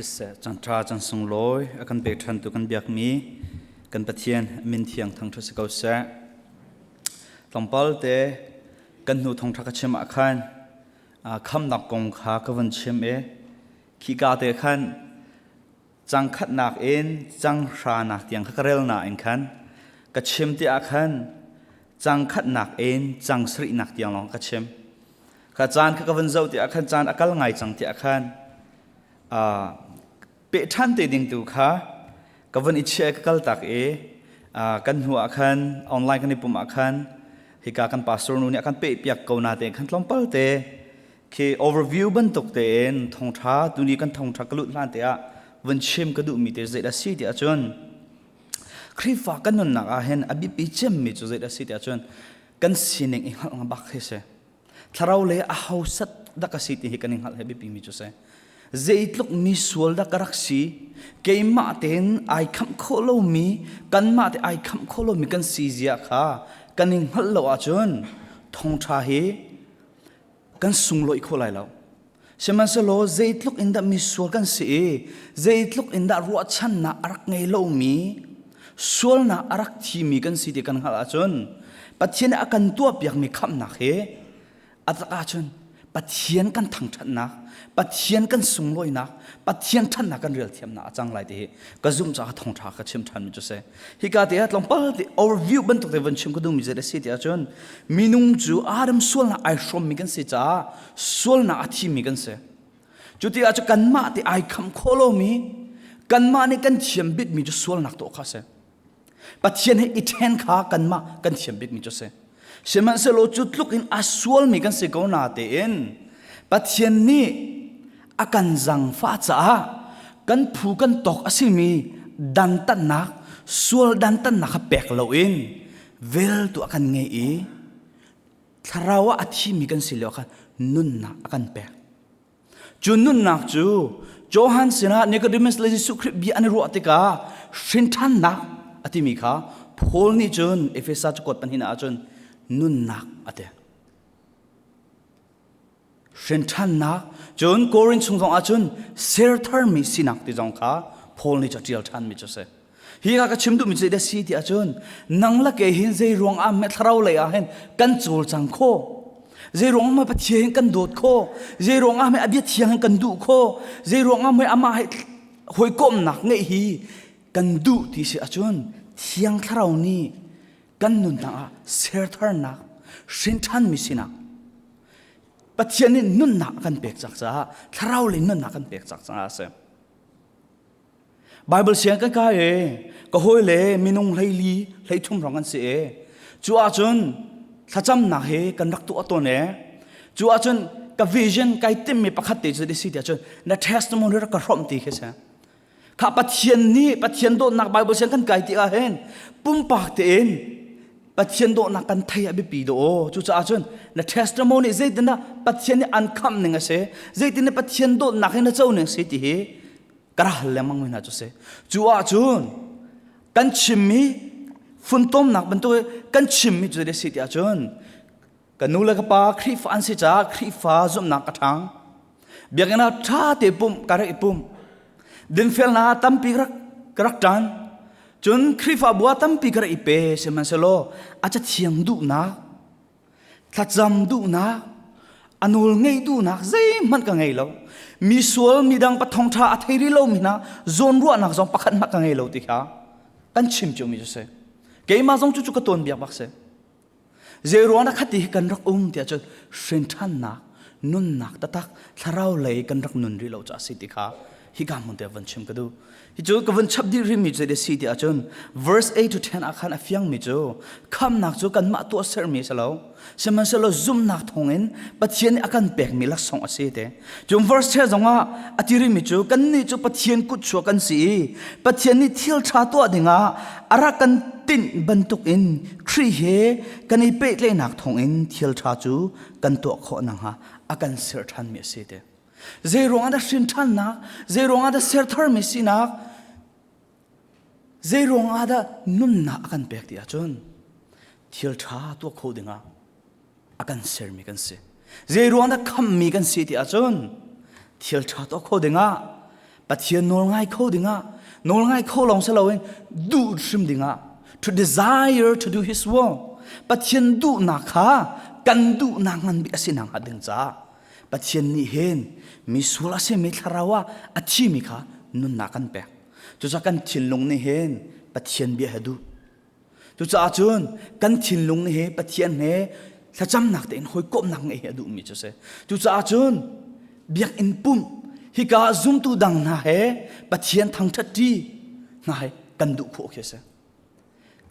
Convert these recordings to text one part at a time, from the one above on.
Siseh caan ṭha caan sunglawi a kan pek ṭhantu kan biakmi kan Pathian min thiang thangṭhat si ko seh. Tlawmpal te kan hnu thawngṭha ka chim ah khan khamnak kong kha ka vun chim i khika te khan cang khatnak in cang hranak tiang kha ka rel nain khan ka chim ti ah khan cang khatnak in cang sarihnak tiang lawng ka chim. Kha caan kha ka vun zoh tiah khan caan a kal ngai cang tiah khan peh ṭhan te ding tu kha ka vun i chiah ka kal tak i kan hnu ah khan online kan i pumh ah khan hika kan pastor nu nih a kan peh piak ko na te khan tlawmpal te khi overview bantuk tein thongṭha tuni kan thongṭha ka lut hlan te ah vun chim ka duhmi te zeidah si ti ahcun Khrihfa kan nunnak ah hin a biapi cemmi cu zeidah si ti ahcun kan sining i hngalh bak hi si. Thlarau le a hausat dah ka si ti hi kan i hngalh hi biapi mi cu si. Zeitluk mi sual dah ka rak si, keimah tein ai khamh khawh lomi, kanmah te ai khamh khawh lomi kan si zia kha kan i hngalh lo ahcun thawngṭha hi kan sunglawih kho lai lo. Sihmanhsehlaw zeitluk in dah misual kan si i zeitluk in dah ruahchannak a rak ngei lomi sualnak a rak thimi kan si ti kan hngalh ahcun Pathian nih a kan tuahpiakmi khamhnak hi a tak ahcun Pathian kan thangṭhatnak, Pathian kan sunglawinak, Pathian ṭhatnak kan rel thiamnak a cang lai ti hi ka zumh caah thawngṭha ka chim ṭhanmi cu si. Hika te ah tlawmpal te overview bantuk te von chim ka duhmi zei a si ti ahcun minung cu Adam sualnak ai hrawmmi kan si caah sualnak a thimi kan si. Cu tikah cu kanmah te ai kham khawh lomi kanmah nih kan thiam bikmi cu sualnak tuah kha a si. Pathian he i ṭhen kha kanmah kan thiam bikmi cu a si. Sihmanhsehlaw cu tluk in a sualmi kan si ko na tein Pathian nih a kan zangfah caah kan phu kan tawk a simi dantatnak sual dantatnak kha pek loin vel tu a kan ngei i thlarau ah a thimi kan si lio khan nunnak a kan pek. Cu nunnak cu Johan sinah Nicodemus le Jesuh Khrih bia an i ruah tikah hrinṭhannak a timi kha Paul nih cun Efesa cakuat pahnih ah cun nunnak a ti. Hrinṭhannak cun Korin chung zong ah cun ser tharmi sinak ti zong kha Paul nih ca ṭial ṭhanmi cu a si. Hi ka chim duhmi cu zeidah si ti ahcun nang le kei hin zei ruang ah thlarau lei ah hin kan cawlcang khawh zei ruang ah Pathian hin kan dawt khawh zei ruang ah a bia thiang hin kan duh khawh zei ruang ah amah he hawikomhnak ngeih hi kan duh ti si ahcun thiang thlarau nih kan nunnak ah sertharnak hrinṭhanmi sinak Pathian nih nunnak a kan pek cak caah thlarau lei nunnak kan pek cak caah a si. Bible siang kan kai e ka hawi le minung hleili hleithum rong an si e cu ahcun thlacamnak he kan rak tuah tawn e cu ahcun ka vision kai timmi pakhat te cu si tiah cun na testimony rak ka hrawmh ti khi si kha Pathian nih Pathian dawtnak Bible siang kan kai ti ah hin pumpak tein Pathian dawtnak kan thei a biapi do aw cucaah cun na testimony zeitindah Pathian nih an khamh ning a si zeitindah Pathian dawtnak hi na co ning si ti hi ka ra hal lengmang mi hna cu si cu ahcun kan chimmi funtomnak bantuk kan chimmi cu zei si ti ahcun ka nu le ka pa Khrihfa an si caah Khrihfa zumhnak ka ṭhang biakinn ah ṭha te pumh ka rak i pum dinfelnak tampi rak ka rak ṭan cun Khrihfabu ah tampi ka rak i pe sihmanhsehlaw a cathiang duhnak thlacam duhnak a nawl ngeih duhnak zeihmanh ka ngei lo mi sual midang pathong ṭha a thei rih lomi hna zawnruahnak zong pakhat hmanh ka ngei lo ti kha kan chim ciomi cu si keimah zong cu cu ka tuan biak bak si zei ruang dah khati hi kan rak um tiah cun hrinṭhannak nunnak taktak thlarau lei kan rak nun rih lo caah si ti kha hika hmun te van chim ka duh Hi cu ka vun chap dih rihmi cu a si ti ahcun verse 8 to 10 ah khan a fiangmi cu khamnak cu kanmah tuahsermi a si lo sihmanhsehlaw zumhnak thawngin Pathian nih a kan pekmi laksawng a si te. Cun verse 10 zongah a ti rihmi cu kannih cu Pathian kutchuak kan si i Pathian nih thil ṭha tuah dingah a rak kan tinh bantukin Khrih he kan i pehtlaihnak thawngin thil ṭha cu kan tuah khawh nakhnga a kan ser ṭhanmi a si te. Zei ruangah dah hrin ṭhannak, zei ruangah dah sertharmi sinak, zei ruangah dah nunnak a kan pek ti ahcun thil ṭha tuah kho dingah a kan sermi kan si. Zei ruangah dah khammi kan si ti ahcun thil ṭha tuah kho dingah. Pathian nawl ngai kho dingah, nawl ngai kho lawng si loin duh hrim dingah, to desire to do his will. Pathian duhnak kha kan duhnak ngan bik a si nak hnga ding caah Pathian nih hin mi sual a simi thlarau ah a thimi kha nunnak kan pek. Cucaah kan thinlung nih hin Pathian bia he duh. Cucaah cun kan thinlung nih hi Pathian he thlacamnak tein hawikomhnak ngeih hi a duhmi cu a si. Cucaah cun biakinn pumh hika zumtu dang hna he Pathian thangṭhat ṭi hna he kan duh khawh khi a si.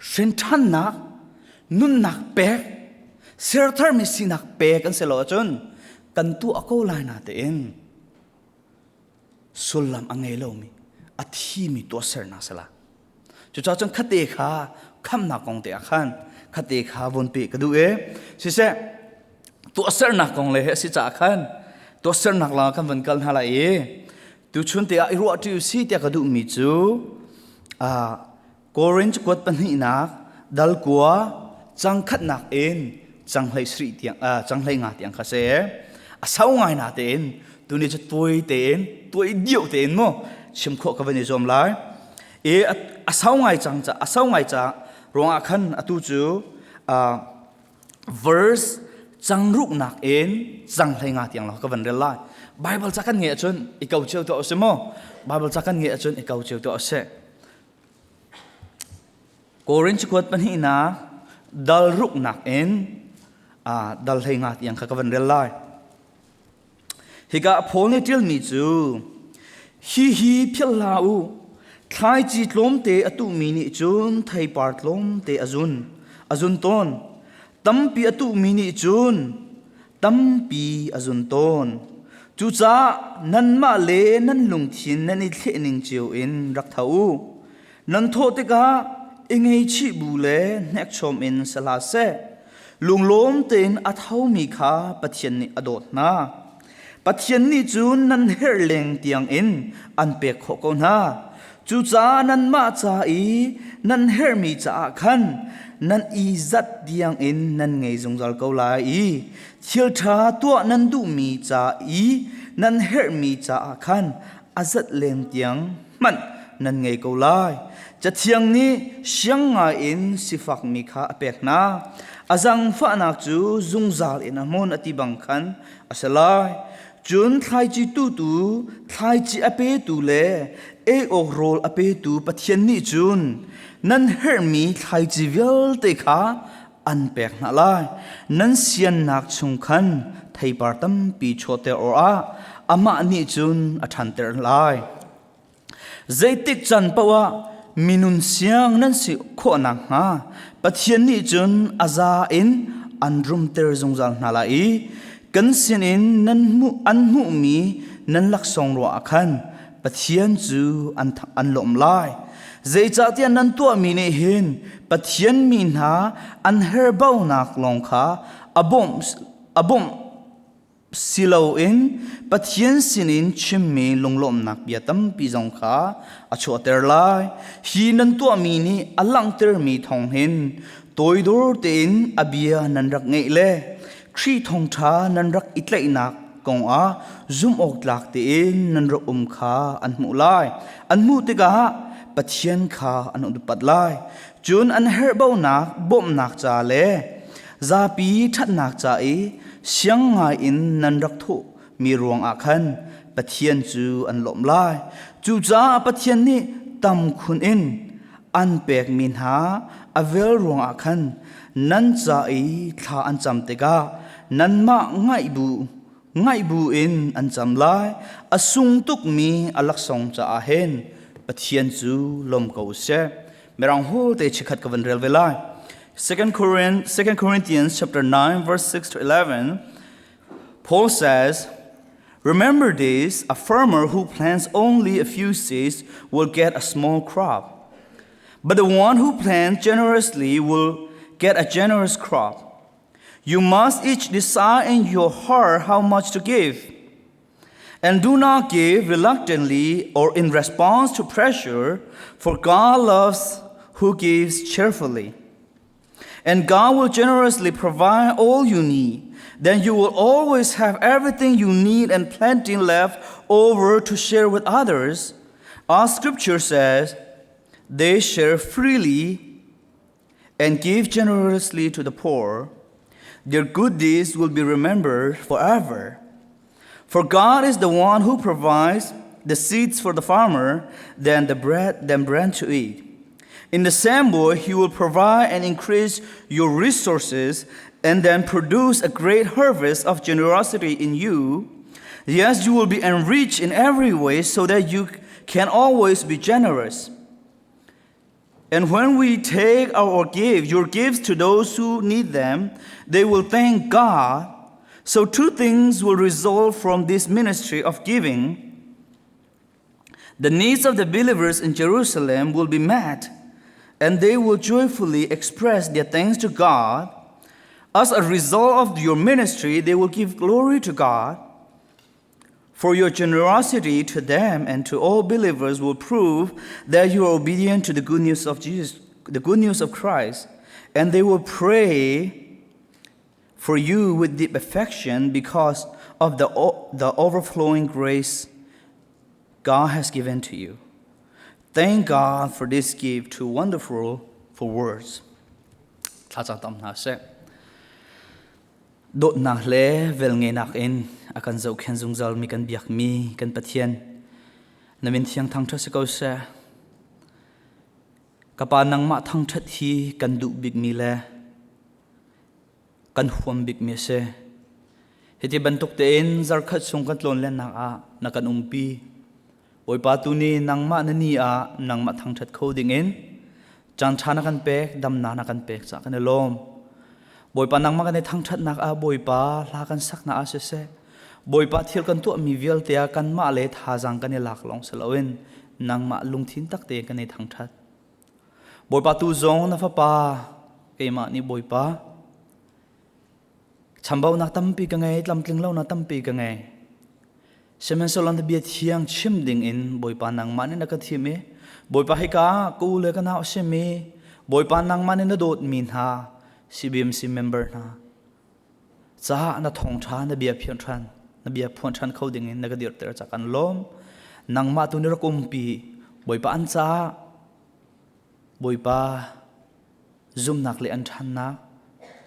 Hrinṭhannak, nunnak pek, sertharmi sinak pek an si lo ahcun kan tuah ko lai na tein sullam a ngei lomi a thimi tuahsernak si la. Cucaah cun khate kha khamnak kong te ah khan khate kha vun pe ka duh i siseh tuahsernak kong le he a si caah khan tuahsernak lawng kan van kal hna lai i tuchun te ah i ruah ṭi si tiah ka duhmi cu Korinth kuat pahnihnak dal kua cang khatnak in cang hlei sri tiang cang hlei nga tiang kha se a sau ngai na tein tuni cu tuai tein tuai dioh tein mu chim khawh ka van i zuam lai i a sau ngai cang ca a sau ngai ca ruangah khan atu cu verse changruknak in cang hlei nga tiang lo ka van rel lai. Bible ca kan ngeih ahcun i ko cio tuah usih mu. Bible ca kan ngeih ahcun i ko cio tuah usih. Korinth kuat pahnihnak dal ruknak in dal hlei nga tiang kha ka van rel lai. Hika Paul nih ṭialmi cu hihi philh hlah u, thlaici tlawmte a tuhmi nih cun theipar tlawmte a zun, a zun tawn. Tampi a tuhmi nih cun tampi a zun tawn. Cucaah nanmah le nan lungthin nan i thlehning cio in rak tho u. Nan thawh tikah i ngeichih bu le hnekchom in si hlah seh. Lunglawm tein a thomi kha Pathian nih a dawt hna. Pathian nih cun nan herh leng tiangin an pek khawh ko hna. Cucaah nanmah ca i nan herhmi caah khan nan i zat tiangin nan ngei zungzal ko lai i thil ṭha tuah nan duhmi ca i nan herhmi caah khan a zat leng tiang hmanh nan ngei ko lai. Cathiang nih siang ngaiin sifakmi kha a pek hna. A zaangfahnak cu zungzal in a hmun a ti bang khan a si lai. Cun thlaici tutu, thlaici a petu le ei awk rawl a petu Pathian nih cun nan herhmi thlaici vialte kha an pek hna lai. Nan siannak chung khan theipar tampi chuahter awkah amah nih cun a ṭhanter lai. Zeitik can paoh ah minun siang nan si khawh nakhnga Pathian nih cun a za in an rumter zungzal hna lai i kan sinin nan hmuh an hmuhmi nan laksawng ruah ah khan Pathian cu an lawmh lai. Zeicahtiah nan tuahmi nih hin Pathian mi hna an herbaunak lawng kha a bawmh, a bawmh si loin Pathian sinin chimmi lunglawmhnak bia tampi zong kha a chuahter lai. Hi nan tuahmi nih a langhtermi thawng hin toidor tein a bia nan rak ngeih le Khrih thawngṭha nan rak i tlaihnak kongah zumhawktlak tein nan rak um kha an hmuh lai. An hmuh tikah Pathian kha an upat lai. Cun an herhbaunak bawmhnak ca le zapi ṭhatnak ca i siang ngaiin nan rak thuh mi ruangah khan Pathian cu an lawmh lai. Cucaah Pathian nih tam khun in an pekmi hna a vel ruangah khan nan ca i thla an cam tikah nanmah ngaih bu ngaih bu in an cam lai. A sung tukmi a laksawng caah hin Pathian cu lawm ko seh. Mirang hul te chikhat ka van rel ve lai. 2 Corinthians chapter 9 verse 6 to 11 Paul says, Remember this, a farmer who plants only a few seeds will get a small crop. But the one who plants generously will get a generous crop. You must each decide in your heart how much to give. And do not give reluctantly or in response to pressure, for God loves who gives cheerfully. And God will generously provide all you need. Then you will always have everything you need and plenty left over to share with others. Our scripture says, they share freely and give generously to the poor. Their good deeds will be remembered forever. For God is the one who provides the seeds for the farmer, then the bread, then bread to eat. In the same way, He will provide and increase your resources and then produce a great harvest of generosity in you. Yes, you will be enriched in every way so that you can always be generous. And when we take our give, your gifts to those who need them, they will thank God. So two things will result from this ministry of giving. The needs of the believers in Jerusalem will be met, and they will joyfully express their thanks to God. As a result of your ministry, they will give glory to God. For your generosity to them and to all believers will prove that you are obedient to the good news of Jesus, the good news of Christ, and they will pray for you with deep affection because of the, the overflowing grace God has given to you. Thank God for this gift, too wonderful for words. Dawtnak le velngenak in a kan zohkhenh zungzalmi kan biakmi kan Pathian, na min thiang thangṭhat si ko seh. Ka Pa nangmah thangṭhat hi kan duh bikmi le kan huam bikmi a si. Hiti bantuk tein zarkhat chung kan tlawn lennak ah na kan umpi. Bawipa tu nih nangmah na ni ah nangmah thangṭhat kho dingin caan ṭha na kan pek, damnak na kan pek caah kan i lawm. Bawipa nangmah kan i thangṭhatnak ah Bawipa hla kan saknak ah siseh, Bawipa thil kan tuahmi vialte ah kanmah le thazaang kan i lak lawng si loin nangmah lungthin tak tein kan i thangṭhat. Bawipa tu zong na fapa keimah nih Bawipa chambaunak tampi ka ngei, tlamtling lonak tampi ka ngei. Sihmanhsehlaw na bia thiang chim dingin Bawipa nangmah nih na ka thim i Bawipa hika ka u le ka nau a simi Bawipa nangmah nih na dawtmi hna CBMC member hna caah na thawngṭha na bia phian ṭhan na bia phuan ṭhan kho dingin na ka dirter ca kan lawm nangmah tu nih rak umpi Bawipa an caah Bawipa zumnak le an ṭhannak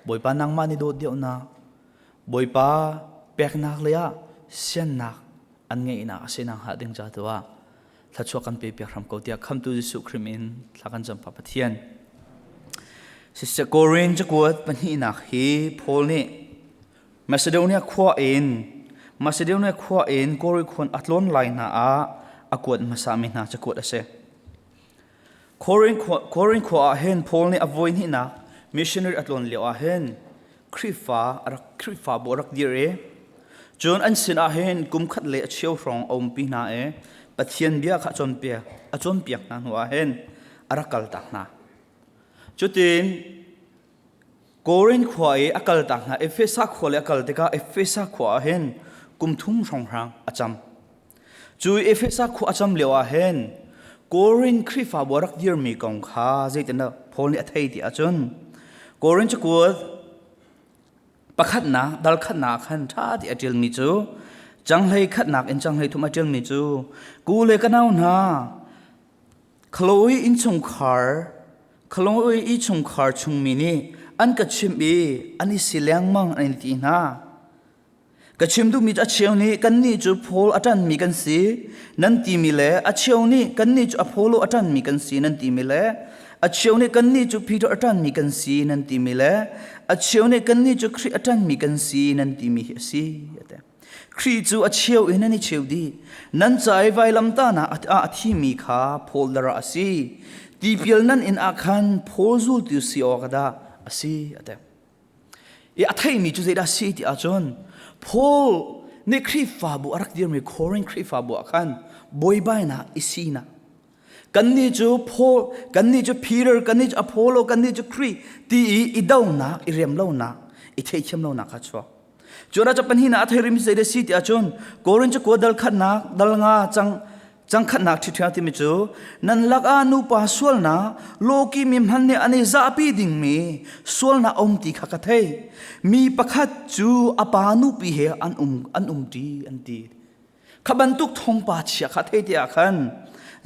Bawipa nangmah nih dawt deuhnak Bawipa peknak lei ah siannak an ngeihnak a si nakhnga ding ca tu ah thluachuah kan pe piak hram ko tiah khamtu Jesuh Khrih min thla kan cam pa Pathian. Siseh Korin cakuat pahnihnak hi Paul nih Macedonia khua in Macedonia khua in Kori khua a tlawn lai hna ah a kuat hmasa mi hna cakuat a si. Korin khua ah hin Paul nih a voi hnihnak missionary a tlawn lio ah hin Khrihfa Khrihfabu a rak dir i cun an sin ah hin kum khat le a cheu hrawng a umpi hna i Pathian bia kha a cawnpiak a cawnpiak hna hnu ah hin a rak kaltak hna. Cutin Korin khua i a kaltak hna Efesa khua le a kal tikah Efesa khua ah hin kum thum hrawnghrang a cam. Cu Efesa khua a cam lio ah hin Korin Khrihfabu a rak dirmi kong kha zeitindah Paul nih a thei ti ahcun Korin cakuat pakhatnak dal khatnak khan ṭha ti a ṭialmi cu canghlei khatnak in canghlei thum a ṭialmi cu ku le ka nau hna Khloe innchungkhar Khloe i chungkhar chungmi nih an ka chimh i an i si lengmang an in ti hna. Ka chim duhmi cu a cheu nih kannih cu Paul a ṭanmi kan si nan timi le a cheu nih kannih cu Apollo a ṭanmi kan si nan timi le a cheu nih kannih cu Peter a ṭanmi kan si nan timi le a cheu nih kannih cu Khrih a ṭanmi kan si nan timi hi a si. Khrih cu a cheu in an i cheu dih. Nan ca i vailamtahnak ah a thimi kha Paul dara a si. Tipil nan inn ah khan Paul zultu si awk dah a si a ti. I a theimi cu zeidah si ti ahcun Paul nih Khrihfabu a rak dirmi Korin Khrihfabu ah khan buaibainak i sinak kannih cu Paul kannih cu Peter kannih cu Apollo kannih cu Khrih ti i i donak i rem lonak i theihthiam lonak kha chuak cu ra cu panhina a thei rimi zeidah si ti ahcun Korin cu kua dal khatnak dal nga cang. Cangkhatnak ṭhiṭhiang timi cu nan lakah nupa sualnak lawki mi hmanh nih an i zahpi dingmi sualnak a um ti kha ka thei. Mi pakhat cu a pa nupi he an um an umṭi an ti. Kha bantuk thawngpa chia kha thei ti ah khan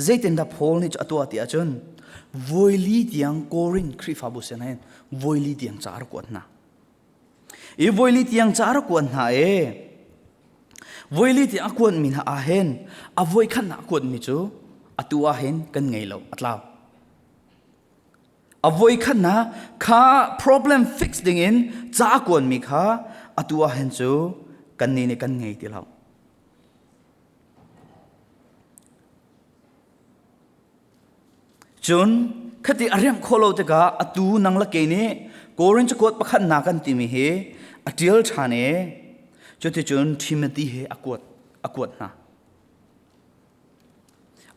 zeitindah Paul nih cu a tuah ti ahcun voili tiang Korin Khrihfabu sin hin voili tiang ca a rak kuat hna. I voili tiang ca a rak kuat hna i voili tiang a kuatmi hna ah hin a voikhatnak a kuatmi cu atu ah hin kan ngei lo a tlau. A voikhatnak kha problem fix dingin ca a kuanmi kha atu ah hin cu kannih nih kan ngei ti lo. Cun khati a riamh khawh lo tikah atu nang le kei nih Korin cakuat pakhatnak kan timi hi a ṭial ṭhan i cuticun Timothy he a kuat a kuat hna.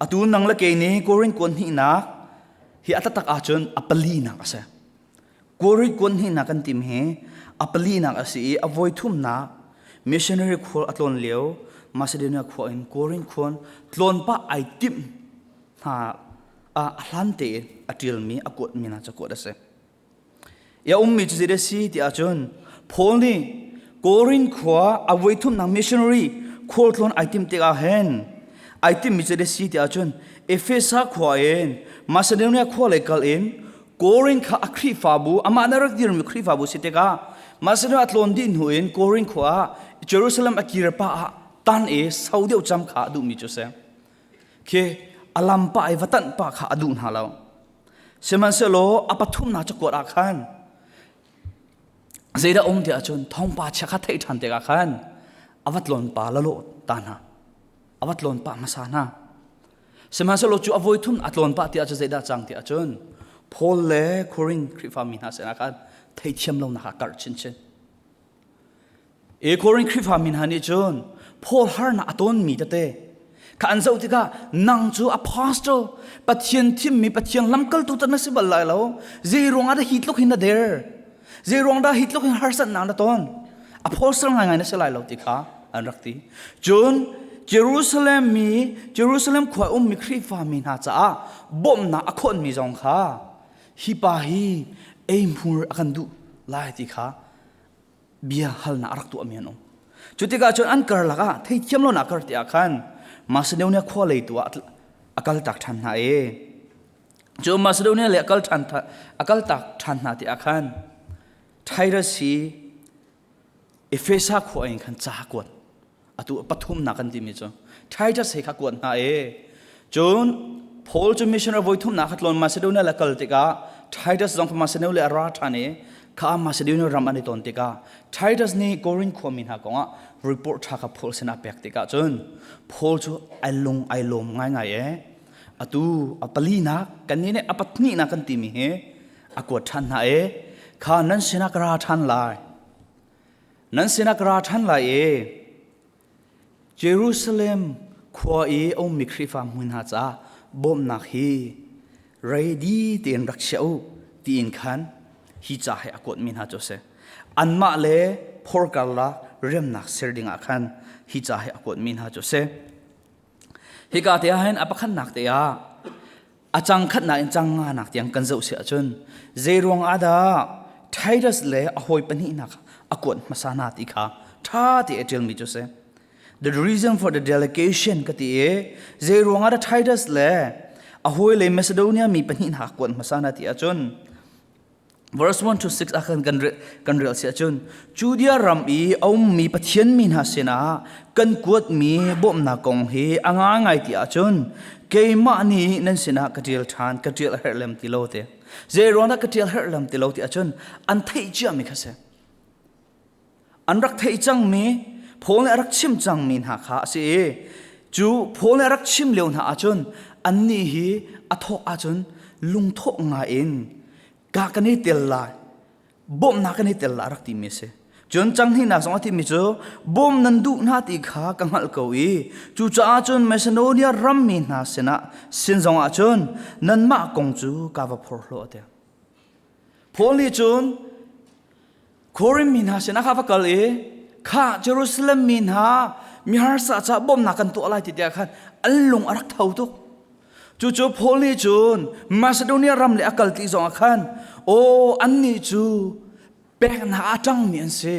Atu nang le kei nih Korin kuan hnihnak hi a taktak ahcun a palinak a si. Korin kuan hnihnak kan timi hi a palinak a si i a voi thumnak missionary khual a tlawn lio Macedonia khua in Korin khuan tlawn pah ai timh hna a hlan tein a ṭialmi a kuatmi hna cakuat a si. A ummi cu zei a si ti ahcun Paul nih Korin khua a voithumnak missionary khualtlawn ai timh tikah hin ai timhmi cu zei a si ti ahcun Efesa khua in Macedonia khua lei kal in Korin kha a Khrihfabu amah na rak dirmi Khrihfabu si tikah Macedonia a tlawn dih hnu in Korin khua ah Jerusalem a kir pah ah tan i sau deuh cam kha a duhmi cu a si. Khi a lam pah i va tanh pah kha a duh hna lo. Sihmanhsehlaw a pathumnak cakuat ah khan zeidah um ti ahcun thawngpa chia kha theih ṭhan tikah khan a va tlawn pa lalawh ta hna a va tlawn pah hmasa hna sihmanhsehlaw cu a voi thum a tlawn pah ti ahcun zeidah cang ti ahcun Paul le Korin Khrihfa mi hna sinah khan theithiam lonak a karh chinchin E Korin Khrihfa mi hna nih cun Paul harnak a tonmi tete kha an zoh tikah nang cu apostle Pathian thimmi Pathian lamkaltu tak na si bal lai lo zei ruangah dah hi tluk hin na der zei ruang dah hi tluk hin harsatnak na ton apostle ngaingai na si lai lo ti kha an rak ti cun Jerusalem mi Jerusalem khua ummi Khrihfa mi hna caah bawmhnak a khawnmi zong kha hi pa hi eihmur a kan duh lai ti kha bia halnak a rak tuahmi an um. Cu tikah cun an karlak ah theithiam lonak kar ti ah khan Macedonia khua lei tu ah a kal tak ṭhan hna i cu Macedonia lei a kal ṭhan a kal tak ṭhan hna ti ah khan Titus hi Efesa khua in khan ca kuat atu pathumnak kan timi cu Titus he kha kuat hna i cun Paul cu missionary voi thumnak kha tlawn Macedonia le kal tikah Titus zong kha Macedonia le a ra ṭhan i kha Macedonia ram an i ton tikah Titus nih Korinth khuami hna kongah report ṭha kha Paul sinah pek tikah cun Paul cu ai lung ai lawm ngaingai e atu a palinak kannih nih a pahnihnak kan timi hi a kuat ṭhan hna i kha nan sinah ka ra ṭhan lai Nan sinah ka ra ṭhan lai i Jerusalem khua i a ummi Khrihfa hmun hna caah bawmhnak hi ready tein rak chia u tiin khan hi ca he a kuatmi hna cu a si. Anmah le phor karlak remnak ser dingah khan hi ca he a kuatmi hna cu a si. Hika te ah hin a pakhatnak te ah a cang khatnak in cang nganak tiang kan zoh si ahcun zei ruang ah dah Titus le a hawi pahnih hna kha a kuat hmasa hna ti kha ṭha te a ṭialmi cu si. The reason for the delegation ka ti i zei ruang ah dah Titus le a hawi le Macedonia mi pahnih hna kuat hmasa hna ti ahcun verse 1 to 6 ah khan kan kan rel si ahcun Judea ram i a ummi Pathian mi hna sinah kan kuatmi bawmhnak kong hi a ngai ti ahcun keimah nih nan sinah ka ṭial ṭhan ka ṭial herh lem ti lo te zei ruangah ka ṭial herh lem ti lo ti ahcun an theih ciami kha si an rak theih cangmi Paul nih a rak chim cangmi hna kha a si i cu Paul nih a rak chim lio hna ahcun annih hi a thawk ahcun lungthawh ngai in ka kan i tel lai bawmhnak kan i tel lai rak timi a si cun canghnihnak zong a timi cu bawm nan duh hna ti kha ka hngalh ko i cucaah cun Macedonia rammi hna sinah sin zong ah cun nanmah kong cu ka va phorhlaw a ti Paul nih cun Korin mi hna sinah kha va kal i kha Jerusalem mi hna miharsa caah bawmhnak kan tuah lai ti tiah khan an lung a rak tho tuk. Cucu Paul nih cun Macedonia ram le a kal ti zong ah khan aw annih cu peknak a ṭangmi an si.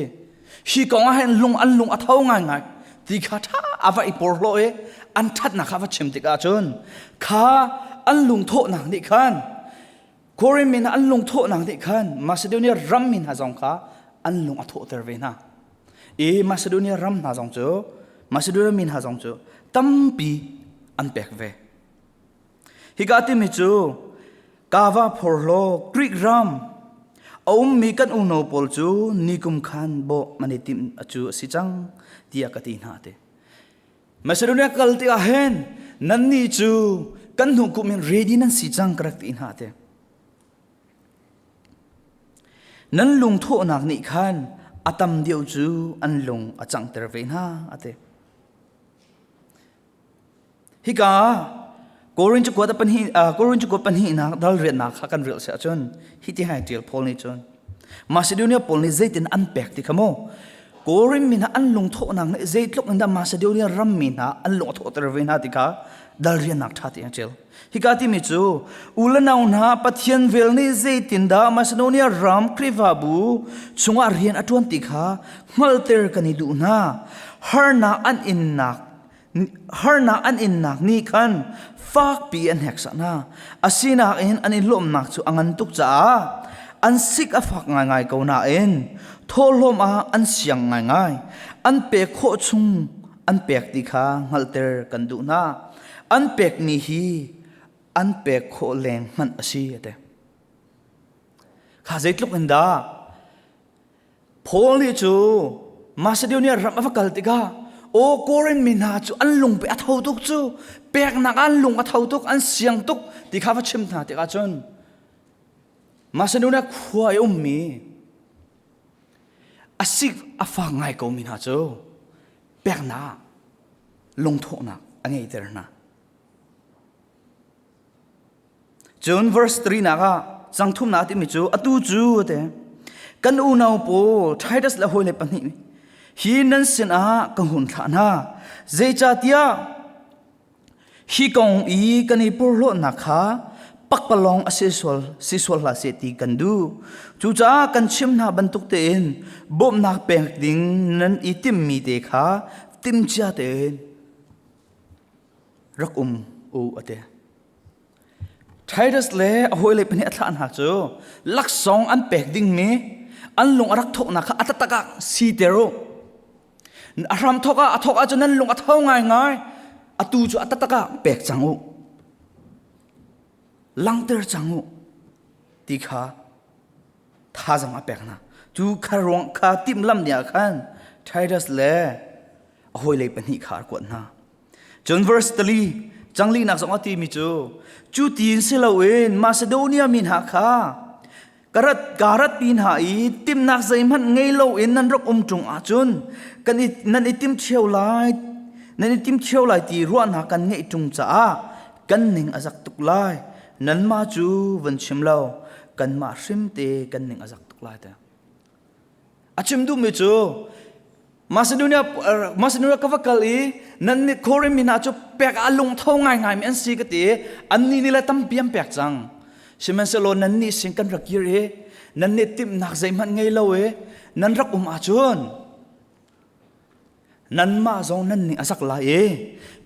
Hi kong ah hin lung an lung a tho ngaingai ti kha ṭha a va i porhlaw i an ṭhatnak kha va chim tikah cun kha an lungthawhnak nih khan Korin mi hna an lungthawhnak nih khan Macedonia ram mi hna zong kha an lung a thawhter ve hna. I Macedonia ram hna zong cu Macedonia mi hna zong cu tampi an pek ve. Hika timi cu Kava phorhlaw Greek ram a ummi kan unau pawl cu nikum khan bawh man i timh cu a si cang tiah ka ti hna te. Macedonia kal tikah hin nannih cu kan hnu kum in ready nan si cang ka rak ti hna te. Nan lungthawhnak nih khan a tam deuh cu an lung a canghter ve hna a ti. Hika Korin cakuat pahnih Korin cakuat pahnihnak dal riatnak kha kan rel si ahcun hi ti hai ṭial Paul nih cun Macedonia pawl nih zeitin an pek ti kha mu Korin mi hna an lungthawhnak nih zeitluk in dah Macedonia ram mi hna an lung a thawhter ve hna ti kha dal riannak ṭha ti a ṭial. Hika timi cu u le nau hna Pathian vel nih zeitindah Macedonia ram Khrihfabu chungah rian a ṭuan ti kha hngalhter kan i duh hna. Harnak an innak harnak an innak nih khan fakpi an heksak hna. Asinain an i lawmhnak cu a ngan tuk caah an sik a fak ngaingai ko nain thawhlawm ah an siang ngaingai. An pek khawh chung an pek ti kha hngalhter kan duh hna. An pekmi hi an pek khawh leng hmanh a si a ti. Kha zeitluk in dah Paul nih cu Macedonia ram a va kal tikah aw Korin mi hna cu an lung pe a tho tuk cu peknak an lung a tho tuk an siang tuk ti kha va chim hna tikah cun Macedonia khua i ummi a sik a fak ngai ko mi hna cu peknak lungthawhnak a ngeihter hna. Cun verse 3 nak ah cang thumnak timi cu atu cu te kan unau pawl Titus le hawile pahnih hi nan sinah ka hun thlah hna zeicahtiah hi kong i kan i porhlawtnak kha pakpalawng a si sual si sual hlah seh ti kan duh cucaah kan chim hna bantuk tein bawmhnak pek ding nan i timmi te kha timcia tein rak um u a ti Titus le a hawile pahnih a thlah hna cu laksawng an pek dingmi an lung a rak thawknak kha a taktak ah siter u. A hram thawk ah a thawk ahcun nan lung a tho ngaingai. Atu cu a taktak ah pek cang u. Langter cang u ti kha thazang a pek hna. Cu kha ruang kha timhlam ni ah khan Titus le a hawile pahnih kha a kuat hna. Cun verse tali canglinak zong a timi cu cu tiin si loin Macedonia mi hna kha karat karat pi hna i timnak zeihmanh ngei loin nan rak um ṭung ahcun kan i nan i tim ṭheo lai nan i tim ṭheo lai ti ruahnak kan ngeih ṭung caah kan ning a zak tuk lai nanmah cu van chim lo kanmah hrim te kan ning a zak tuk lai te A chim duhmi cu Macedonia Macedonia ka va kal i nan nih Korin mi hna cu pek ah lungtho ngaingai mi an si ka ti annih nih le tampi an pek cang sihmanhsehlaw nannih sin kan rak kir i nan nih timhnak zeihmanh ngei lo i nan rak um ahcun nanmah zong nan ning a zak lai i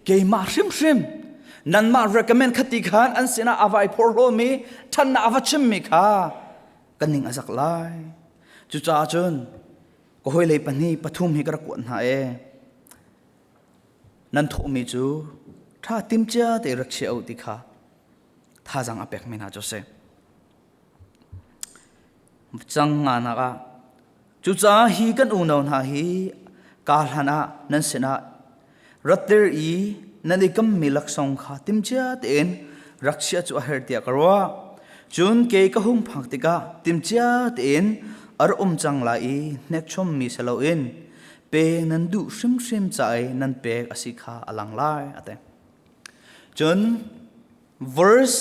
keimah hrimhrim nanmah recommend khati khan an sinah a vai phorhlawmi ṭhatnak a va chimmi kha ka ning a zak lai cucaah cun ka hawilei pahnih pathum hi ka rak kuat hna e nan thawhmi cu ṭha timcia te rak chia u ti kha thazang a pekmi hna cu si cang nga nak ah cucaah hi kan unau hna hi ka hlan ah nan sinah ratter i nan i kammi laksawng kha timcia tein rak chia cu a herh tiah ka ruah. Cun kei ka hung phak tikah timcia tein a ra um cang lai i hnekchommi si loin pe nan duh hrimhrim ca i nan pek a si kha a lang lai a ti. Cun verse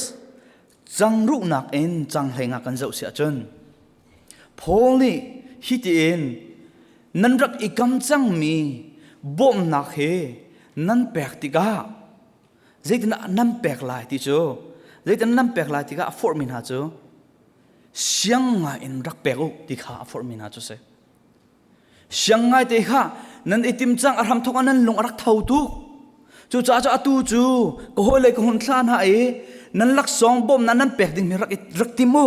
cangruhnak in canghlei nga kan zoh si ahcun Paul nih hi tiin nan rak i kam cangmi Bawmhnak hi nan pek tikah zeitindah nan pek lai ti cu zeitin nan pek lai tikah a forhmi hna cu siang ngai in rak pek u ti kha a forhmi hna cu si. Siang ngai te kha nan i tim cang a hram thawk ah nan lung a rak tho tuk. Cucaah cu atu cu ka hawile ka hun thlah hna i nan laksawng bawmhnak nan pek dingmi rak rak tim u.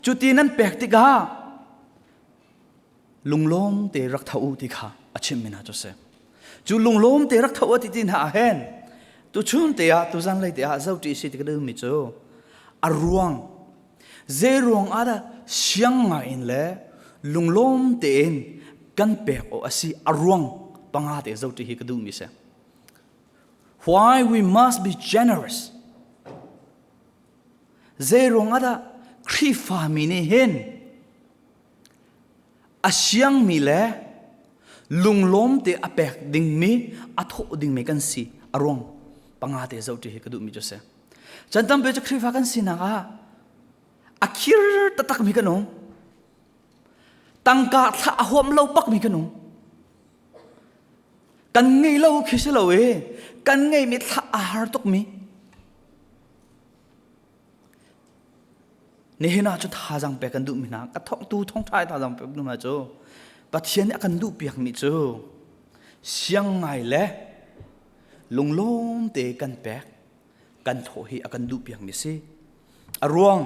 Cu ti nan pek tikah lunglawm te rak tho u ti kha a chimmi hna cu si. Cu lunglawm te rak tho u ti ti hna ah hin tuchun te ah tuzan lei te ah zoṭi si ti ka duhmi cu a ruang Zei ruang ah dah siang ngai in le lunglawm tein kan pek awk a si a ruang panga te zoṭi hi ka duhmi si. Why we must be generous? Zei ruang ah dah Khrihfami nih hin a siangmi le lunglawm te a pek dingmi a thawh dingmi kan si a ruang panga te zoṭi hi ka duhmi cu si. Chan tampi cu Khrihfa kan sinak ah a khir taktakmi kan um. Tangka thlah a huam lo bakmi kan um. Kan ngei lo khi si lo i kan ngeimi thlah a har tukmi. Nihin ah cu thazaang pek kan duhmi hna ka thawk tu thawngṭha thazaang pek duhmi hna cu Pathian nih a kan duh piakmi cu siang ngai le lunglawm te kan pek kan thawh hi a kan duh piakmi si. A ruang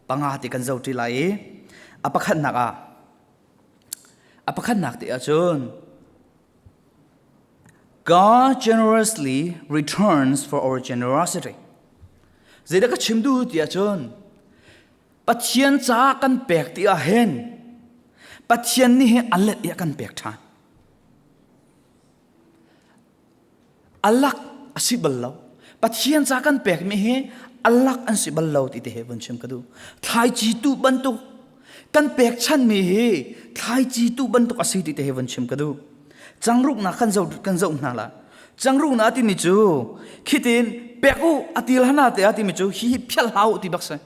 panga te kan zoṭi lai i a pakhatnak ah a pakhatnak te ahcun God generously returns for our generosity. Zeidah ka chim duh ti ahcun Pathian caah kan pek ti ah hin Pathian nih hin a let i a kan pek ṭhan. Alak a si bal lo. Pathian ca kan pekmi hi alak an si bal lo ti te he vun chim ka duh. Thlaici tu bantuk kan pekchanmi hi thlaici tu bantuk a si ti te he vun chim ka duh. Changruknak kan zoh kan zoh hna la. Changruknak timi cu khitin pek u atil hana te a timi cu hi hi phial hau ti bak si.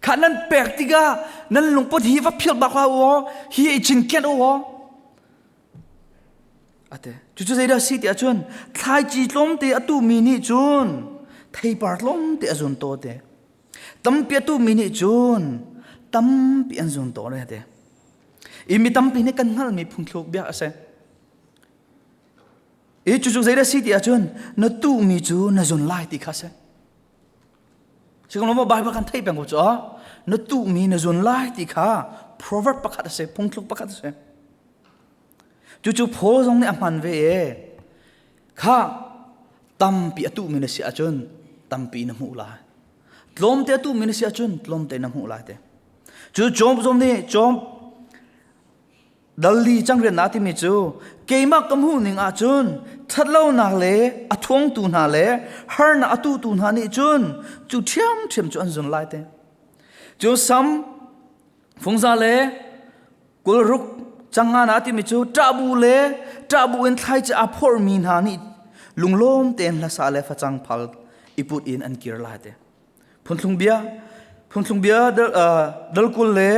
Kha nan pek tikah nan lungput hi va phial bak hlah u hi i cinken u Ate. Cucu zeidah si ti ahcun thlaici tlawmte a tuhmi nih cun theipar tlawmte a zun taw te. Tampi a tuhmi nih cun tampi an zun taw re te. I mi tampi nih kan hngalhmi phungthluk bia a si. I cucu zeidah si ti ahcun na tuhmi cu na zun lai ti kha a si. Sikong Bible kan theih peng ko cu na tuhmi na zun lai ti kha proverb pakhat a si, phungthluk pakhat a si. Cucu phaw zong nih a hman ve e. Kha tampi a tuhmi na si ahcun tampi na hmuh lai. Tlawmte a tuhmi na si ahcun tlawmte na hmuh lai te. Cu Job zong nih Job dalli cangrian na timi cu keimah ka hmuh ning ahcun ṭhatlonak le a thuangtu hna le harnak a tutu hna nih cun cu ṭhiamṭhiam cu an zun lai te. Cu Sam fungza le 60 canga na timi cu ṭahbu le ṭahbu in thlaici aa phormi hna nih lunglawm tein hlasa le facang phal i put in an kir lai te. Phuntlung bia phuntlung bia dal 20 le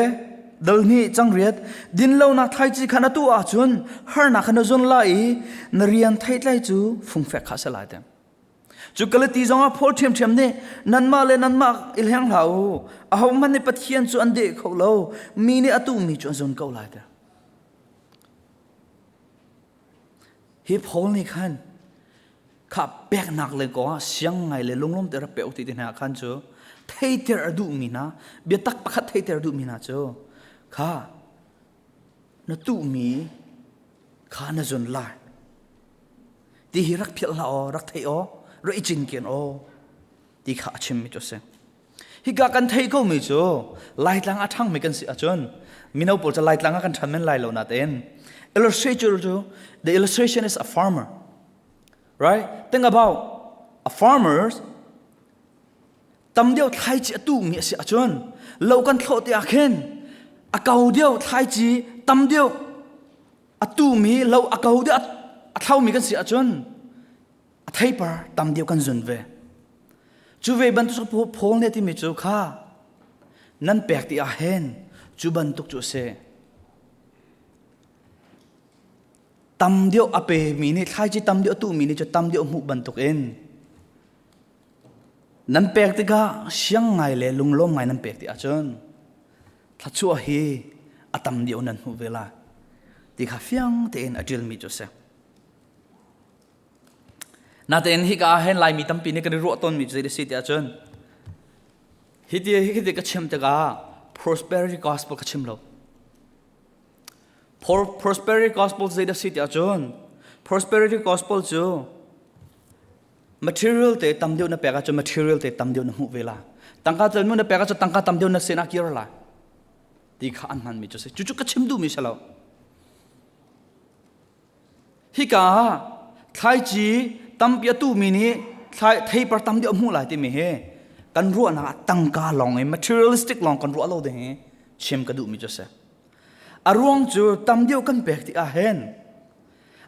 dal hnih cang riat dinlonak thlaici kha na tuah ahcun harnak kha na zun lai i na rian theitlai cu fungfek kha a si lai te. Cu Galati zongah Paul ṭhiamṭhiam nih nanmah le nanmah i hleng hlah u. Ahohmanh nih Pathian cu an deh kho lo. Mi nih a tuhmi cu an zun ko lai tiah. Hi Paul nih khan kha peknak le kong ah siang ngai le lunglawm te rak pe ti te hna khan cu theiter a duhmi hna biatak pakhat theiter a duhmi hna cu kha na tuhmi kha na zun lai ti hi rak philh hlah aw rak thei aw rak i cinken aw ti kha a chimmi cu a si hika kan thei ko mi cu laitlang a ṭhangmi kan si ahcun mino pawl cu laitlang ah kan ṭhan men lai lo natein illustrator cu the illustration is a farmer right think about a farmer tam deuh thlaici a tuhmi a si ahcun lo kan thlawh ti ah khin a kau deuh thlaici tam deuh a tuhmi lo a kau deuh a thlomi kan si ahcun a theipar tam deuh kan zun ve cu ve bantuk Paul nih a timi cu kha nan pek ti ah hin cu bantuk cu a si. Tam deuh a pemi nih thlaici tam deuh a tuhmi nih cu tam deuh hmuh bantukin nan pek tikah siang ngai le lunglawm ngai nan pek ti ahcun thluachuah hi a tam deuh nan hmuh ve lai ti kha fiang tein a ṭialmi cu a si. Natein hika ah hin Laimi tampi nih kan i ruah tawnmi cu zei a si ti ahcun hi ti hi ti ka chim tikah prosperity gospel ka chim lo. Prosperity gospel zei dah si ti ahcun prosperity gospel cu material te tam deuh na pek ahcun material te tam deuh na hmuh ve la. Tangka tlawm na pek ahcun tangka tam deuh na sin ah kir la. Ti kha an hmanmi cu si. Cucu ka chim duhmi si lo. Hika ah thlaici tampi a tuhmi nih theipar tam deuh a hmuh lai timi hi kan ruahnak ah tangka lawng i materialistic lawng kan ruah lo ding hi chim ka duhmi cu a si. A ruang cu tam deuh kan pek ti ah hin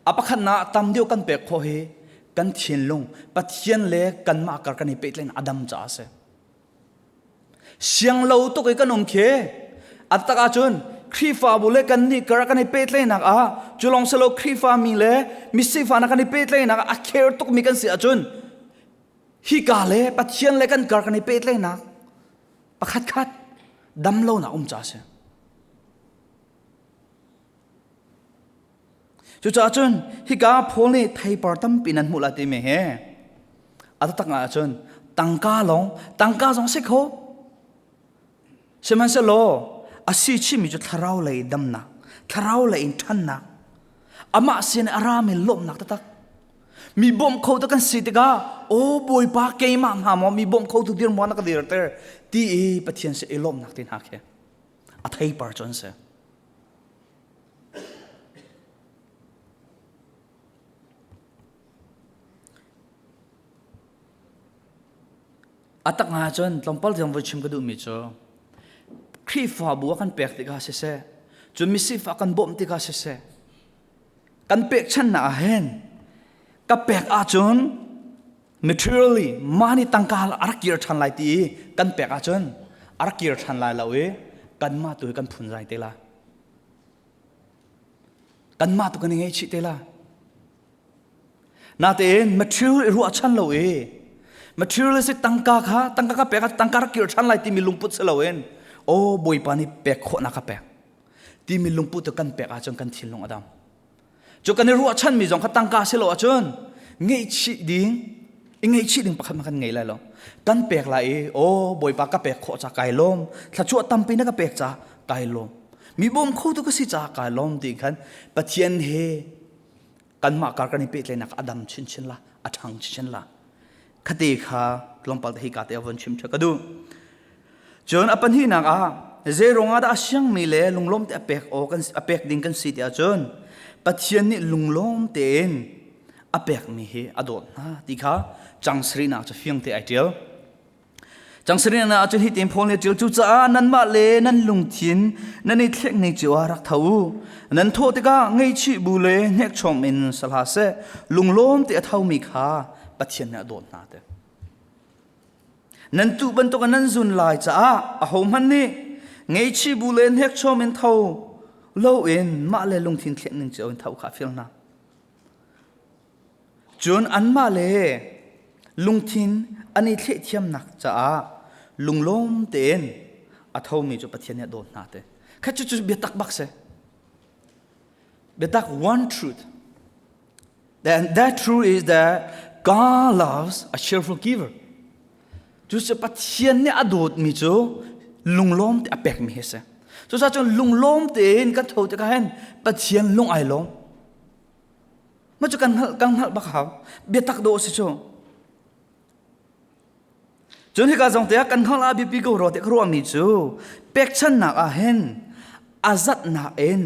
a pakhatnak tam deuh kan pek khawh hi kan thinlung Pathian le kanmah kar kan i pehtlaih a dam caah a si. Siang lo tuk i kan um khi a tak ahcun Khrihfabu le kannih kar kan i pehtlaihnak ah cu lawng si lo Khrihfa mi le misifah kan i pehtlaihnak ah a care tukmi kan si ahcun hika le Pathian le kan kar kan i pehtlaihnak pakhat khat dam lonak um ca a si. Cucaah cun hika Paul nih theipar tampi nan hmuh lai timi hi a taktak ahcun tangka lawng tangka zong si kho sihmanhsehlaw a si chimmi cu thlarau lei damnak thlarau lei in ṭhannak amah sin a rami lawmhnak taktak mi bawmh kho tu kan si tikah aw bawipa keimah hnga maw mi bawmh kho tu dir maw na ka dirter ti i Pathian si i lawmhnak te hna khi a theipar cu an si. A tak nga cun tlawmpal tiang voi chim ka duhmi cu Khrihfabu a kan pek tikah siseh, cun misifah kan bawmh tikah siseh, kan pekchanhnak ah hin ka pek ahcun materially mah nih tangka a rak kir ṭhan lai ti i kan pek ahcun a rak kir ṭhan lai lo i kanmah tu hi kan phunzai te la. Kanmah tu kan i ngaihchih te la. Natein material i ruahchan lo i materialistic tangka kha tangka ka pek tangka rak kir ṭhan lai timi lungput si loin aw Bawipa nih pek khawhnak ka pek timi lungput tu kan pek ahcun kan thinlung a dam. Cu kan i ruahchanmi zong kha tangka si lo ahcun ngeihchih ding i ngeihchih ding pakhat kan ngei lai lo. Kan pek lai i aw Bawipa ka pek khawh ca kai lawm thluachuah tampi na ka pek ca kai lawm mi bawm kho tu ka si ca kai lawm ti khan Pathian he kanmah kar kan i pehtlaihnak a dam chinchin la a ṭhang chinchin la khate kha tlawmpal te hi ka te a von chim ṭha ka duh cun a pahnihnak ah zei ruangah dah a siangmi le lunglawm te a pek aw kan a pek ding kan si ti ahcun Pathian nih lunglawm tein a pekmi hi a dawt hna ti kha chang sarihnak cu fiang te ai ṭial Cang sarihnak ah cun hitin Paul nih a ṭial cucaah nanmah le nan lungthin nan i thlek ning cio ah rak tho u. Nan thawh tikah ngaihchih bu le hnekchom in sa hlah seh. Lunglawm te a thomi kha Pathian nih a dawt hna te. Nan tuh bantuk in nan zun lai caah ahohmanh nih ngaihchih bu le hnekchom in tho loin mah le lungthin thlek ning cio in tho kha a fial hna. Cun anmah le lungthin an i thlehthiamnak caah lunglawm tein a thomi cu Pathian nih a dawt hna te. Kha cu cu biatak bak si. Biatak one truth. Then that truth is that God loves a cheerful giver. Cu cu Pathian nih a dawtmi cu lunglawm te a pekmi hi si. Cucaah cun lunglawm tein kan tho tikah hin Pathian lung ai lawm. Mah cu kan hngalh kan hngalh bak hau. Biatak dawh si cu. Cun hika zong te ah kan hngalh ah biapi ko rua ti ka ruahmi cu pekchannak ah hin a zatnak in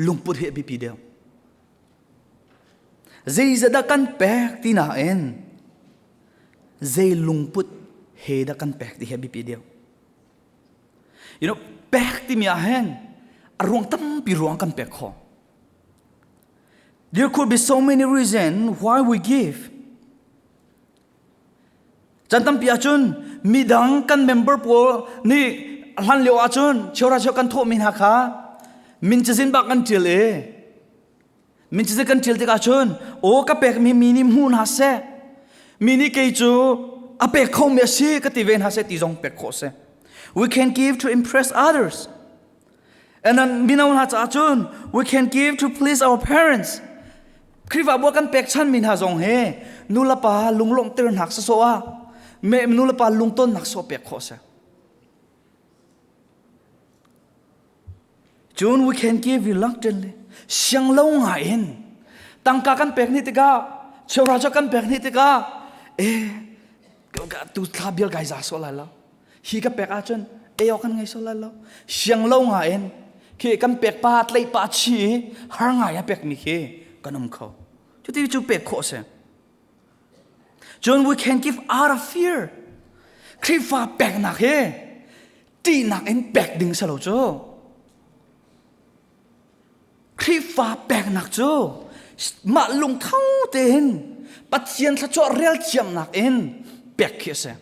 lungput hi a biapi deuh. Zeizat dah kan pek ti nain zei lungput he dah kan pek ti hi a biapi deuh. You know, pek timi ah hin a ruang tampi ruang kan pek khawh. There could be so many reasons why we give. Chan tampi ahcun midang kan member pawl nih hlan lio ahcun cheura cheu kan thawhmi hna kha min cazin bak kan ṭial i Min cazin kan ṭial tikah cun aw ka pekmi mi nih hmu hna seh. Mi nih kei cu a pek khomi a si ka ti ve hna seh ti zong pek khawh si. We can give to impress others. And then mino hna caah cun we can give to please our parents. Khrihfabu kan pekchanmi hna zong hi nulepa lunglawmhter hnak sawsawh ah nulepa lungtonnak sawh pek khawh si. Cun we can give reluctantly siang lo ngai in tangka kan pek ni tikah cheuhra cu kan pek ni tikah eh tu thla bial kai za so lai lo hi ka pek ahcun ei awk kan ngei so lai lo siang lo ngai in khi kan pek pa tleih pa chi har ngai a pek mi khi kan um kho cuti cu pek khawh si cun we can give out of fear Khrihfa peknak hi ṭihnak in pek ding si lo cu Khrihfa peknak cu mah lungtho tein Pathian thluachuah rel thiamnak in pek khi a si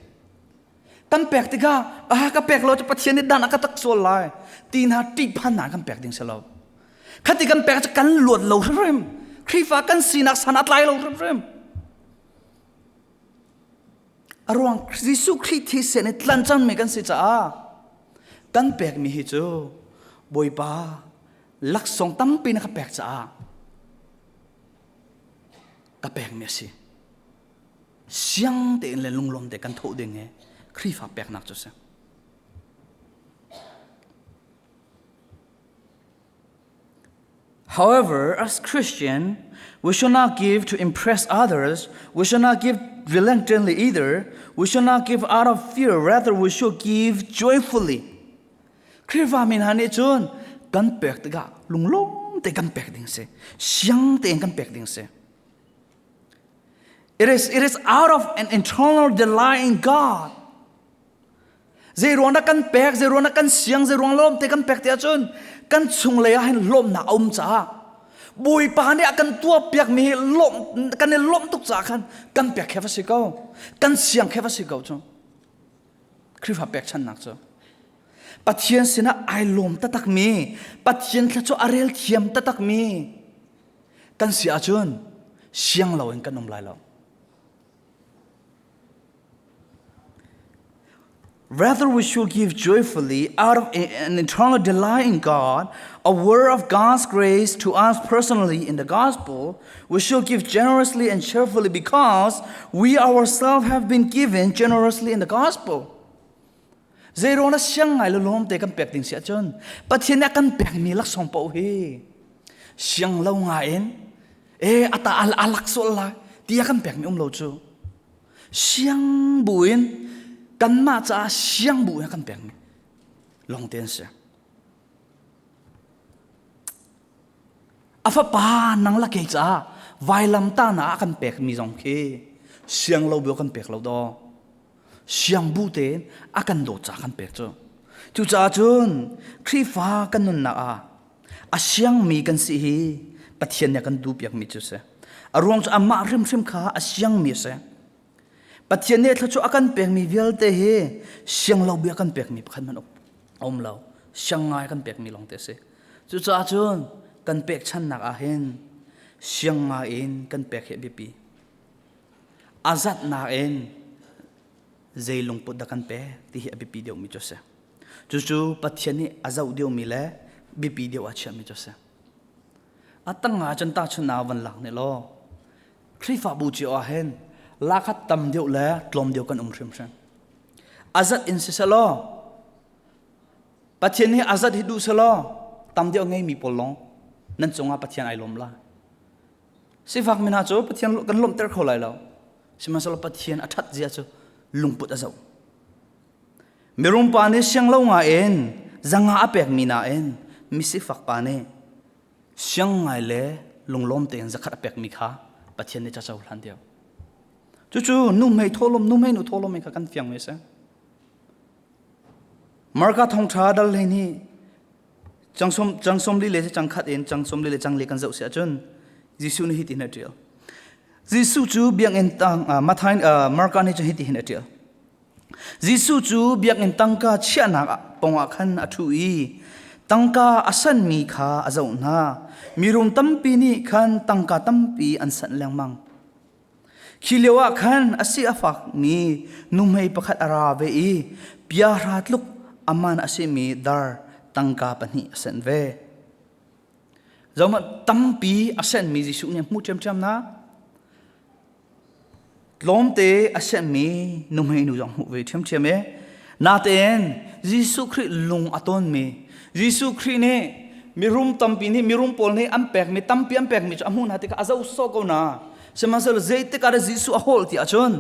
kan pek tikah ah ka pek lo cu Pathian nih dan a ka tak sual lai ti hna ṭihphannak kan pek ding si lo khati kan pek cu kan luat lo hrimhrim Khrihfa kan sinak san a tlai lo hrimhrim A ruang Jesuh Khrih thisen i tlan cangmi kan si caah kan pekmi hi cu Bawipa laksawng tampi na ka pek caah ka pekmi a si. Siang tein le lunglawm te kan thawh ding hi Khrihfa peknak cu a si. However, as Christian, we should not give to impress others. We should not give reluctantly either. We should not give out of fear. Rather, we should give joyfully. Khrihfa mi hna nih cun kan pek tikah lunglawm te kan pek ding si. Siang tein kan pek ding si. It is, it is out of an internal delight in God. Zei ruang dah kan pek, zei ruang dah kan siang, zei ruang lawm te kan pek ti ahcun kan chunglei ah hin lawmnak a um caah Bawipa nih a kan tuahpiak mi hi lawm kan i lawmh tuk caah khan kan pek khe va si ko. Kan siang khe va si ko cu. Khrihfa pekchannak cu. Pathian sinah ai lawm taktak mi, Pathian thluachuah a rel thiam taktak mi kan si ahcun siang loin kan um lai lo. Rather, we should give joyfully out of an eternal delight in God, a word of God's grace to us personally in the gospel. We should give generously and cheerfully because we ourselves have been given generously in the gospel. Zeiruang na siang ngai lo lawm te kan pek ding si ahcun Pathian nih a kan pekmi laksawng paoh hi siang lo ngai in e ata al alak sual lai ti a kan pekmi um lo cu siang bu in kanmah caah siang bu in a kan pekmi lawng te an si a fapa nang la kei caah vailam ta na a kan pekmi zong khi siang lo bu kan pek lo daw siang bu tein a kan dawt caah kan pek cu cucaah cun Khrihfa kan nunnak ah a siangmi kan si hi Pathian nih a kan duhpiakmi cu si a ruang cu amah hrimhrim kha a siangmi a si Pathian nih thluachuah a kan pekmi vialte hi siang lo bia kan pekmi pakhat hmanh a um lo siang ngai kan pekmi lawng te a si cucaah cun kan pekchannak ah hin siang ngai in kan pek hi a biapi a zatnak in zei lungput dah kan pek ti hi a biapi deuhmi cu a si cucu Pathian nih a zoh deuhmi le biapi deuh a chiahmi cu a si a tang ah cun tahchunhnak van lak ne law Khrihfabu cio ah hin lakhat tam deuh le tlawm deuh kan um hrimhrim a zat in siselaw Pathian nih a zat hi duh selaw tam deuh ngeimi pawl lawng nan cungah Pathian ai lawm lai Sifak mi hna cu Pathian kan lawmhter kho lai lo. Sihmanhsehlaw Pathian a ṭhat zia cu lungput a zoh. Mirum pa nih siang lo ngaiin zanga a pekmi nain misifak pa nih siang ngai le lunglawm tein zakhat a pekmi kha Pathian nih ca cohlan deuh. Cucu nuhmei thawhlawm nuhmei nu thawhlawm kha kan fiang mi a si. Marka thawngṭha dal hlei nih Cang sawm li le cang khat in cang sawm li le cang li kan zoh si ahcun Jesuh nih hitin a ṭial. Jesuh cu biakinn tang Matthai Marka nih cun hitihin a ṭial. Jesuh cu biakinn tangka chiahnak pongah khan a ṭhu i Tangka a sanmi kha a zoh hna. Mirum tampi nih khan tangka tampi an sanh lengmang. Khi lioah khan a si a fakmi nuhmei pakhat a ra ve i piahra tluk a man a simi dar tangka pahnih a sanh ve. Zohhmanh tampi a senmi Jesuh nih a hmuh ṭhiamṭhiam hna. Tlawmte a senmi nuhmei nu zong hmuh ve ṭhiamṭhiam e. Natein Jesuh Khrih lung a tawnmi Jesuh Khrih nih mirum tampi nih mirum pawl nih an pekmi tampi an pekmi cu a hmuh hna tikah a zoh sawh ko na. Sihmanhsehlaw zeitik ah dah Jesuh a hawl ti ahcun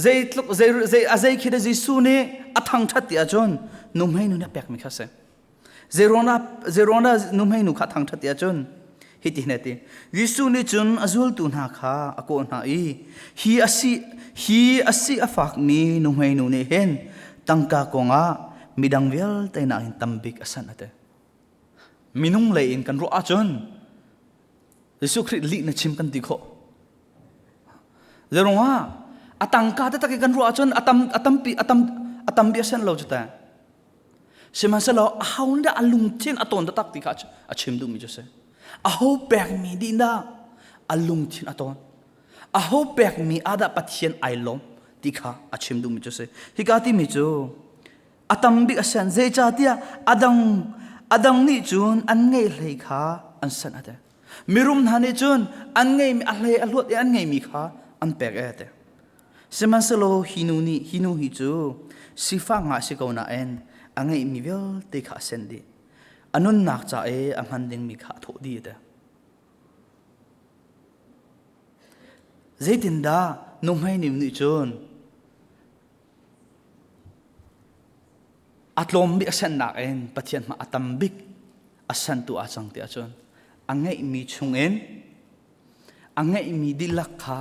zeitluk zei zei a zei khi dah Jesuh nih a thangṭhat ti ahcun nuhmei nu nih a pekmi kha a si. Zeiruang dah nuhmei nu kha a thangṭhat ti ahcun hitihin a ti. Jesuh nih cun a zultu hna kha a kawh hna i hi a si hi a si a fakmi nuhmei nu nih hin tangka kongah midang vialte nakin tambik a sanh a ti. Minung lei in kan ruah ahcun Jesuh Khrih lih na chim kan ti khawh. Zeirungah a tangka taktak i kan ruah ahcun a tam a tampi a tam a tam bia sen lo cu ta. Sihmanhsehlaw aho nih dah a lungthin a tawn taktak ti kha a chim duhmi cu a si. Aho pekmi dih dah a lungthin a tawn. Aho pekmi ah dah Pathian ai lawm ti kha a chim duhmi cu a si. Hika timi cu a tam bik a sen zeicahtiah a dang a dang nih cun an ngeih hlei kha an sanh a ti. Mirum hna nih cun an ngeihmi a hlei a hluat i an ngeihmi kha an pek e a ti. Sihmanhsehlaw hi nu nih hi nu hi cu sifak nga a si ko nain a ngeihmi vialte kha a sen dih. A nunnak ca i a hman dingmi kha a thawh dih a ti. Zeitindah nuhmei nu nih cun a tlawm bik a sennak in Pathian hmah a tam bik a sentu aa cang ti ahcun a ngeihmi chungin a ngeihmi dihlak kha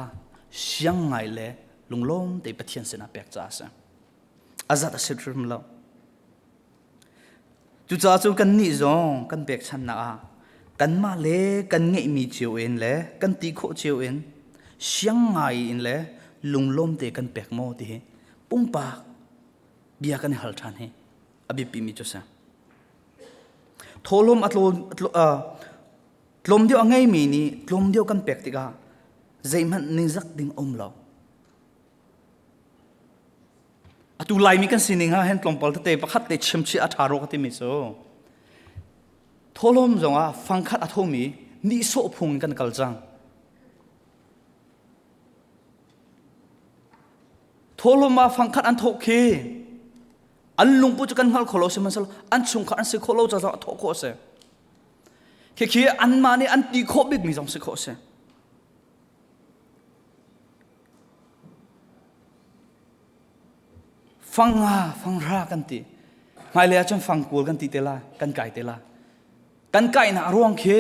siang ngai le lunglawm te Pathian sinah pek caah a si. A zat a si hrim lo. Cucaah cu kannih zong kan pekchannak ah kanmah le kan ngeihmi cio in le kan ti khawh cio in siang ngai in le lunglawm te kan pek maw ti hi pumpak bia kan i hal ṭhan hi a biapimi cu a si. Thawhlawm a tlawm deuh a ngeimi nih tlawm deuh kan pek tikah zeihmanh ningzak ding a um lo. Atu Laimi kan sining ah hin tlawmpal tete pakhat te chimchih a ṭha rua ka timi cu thawhlawm zongah fangkhat a thomi nihsawh phung in kan kal cang. Thawhlawm ah fangkhat an thawh khi an lungput cu kan hngal kho lo sihmanhsehlaw an chungkhar an si khawh lo ca zong a thawh khawh a si. Khikhi anmah nih an ti khawh bikmi zong si khawh a si. Fanga fanghra kan ti. Hmailei ahcun fangkual kan ti te la, kan kai te la. Kan kainak ruang khi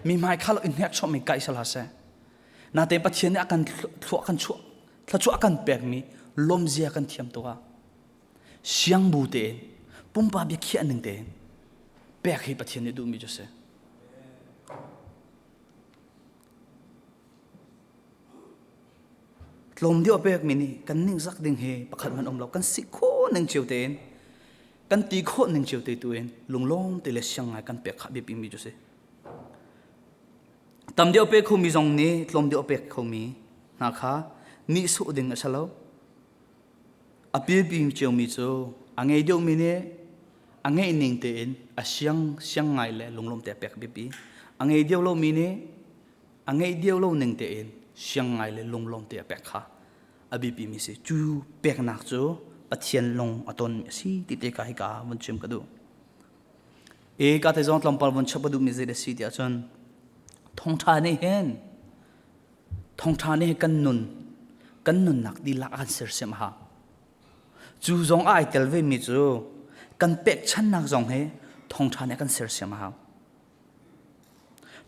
mi hmai khal in hnek chom in kai sala seh. Natein Pathian nih a kan thluah kan chuah thluachuah a kan pekmi lawmzia kan thiam tuk ah siangbu tein pumpa biakhiah ning tein pek hi Pathian nih duhmi cu si. Tlawm deuh a pekmi nih kan ningzak ding hi pakhat hmanh um lo. Kan si khawh ning cio tein kan ti khawh ning cio te tu in lunglawm te le siang ngai kan pek kha biapi mi cu si. Tam deuh pe khomi zong nih tlawm deuh pek khomi hna kha nihsawh ding a si lo. A pipi ciomi cu a ngei deuhmi nih a ngeih ning tein a siang siang ngai le lunglawm te a pek biapi. A ngei deuh lomi nih a ngeih deuh lo ning tein siang ngai le lunglawm te a pek kha a biapi mi si. Cu peknak cu Pathian lung a ton mi a si ti te ka hika vun chim ka duh. E ka te zong tlawmpal vun chap ka duh mi zei da si ti ahcun thongtha nih hin thongtha nih kan nun kan nunnak dihlak a kan sersiam a hau. Cu zong ai tel ve mi cu kan pekchannak zong hi thongtha nih a kan sersiam a hau.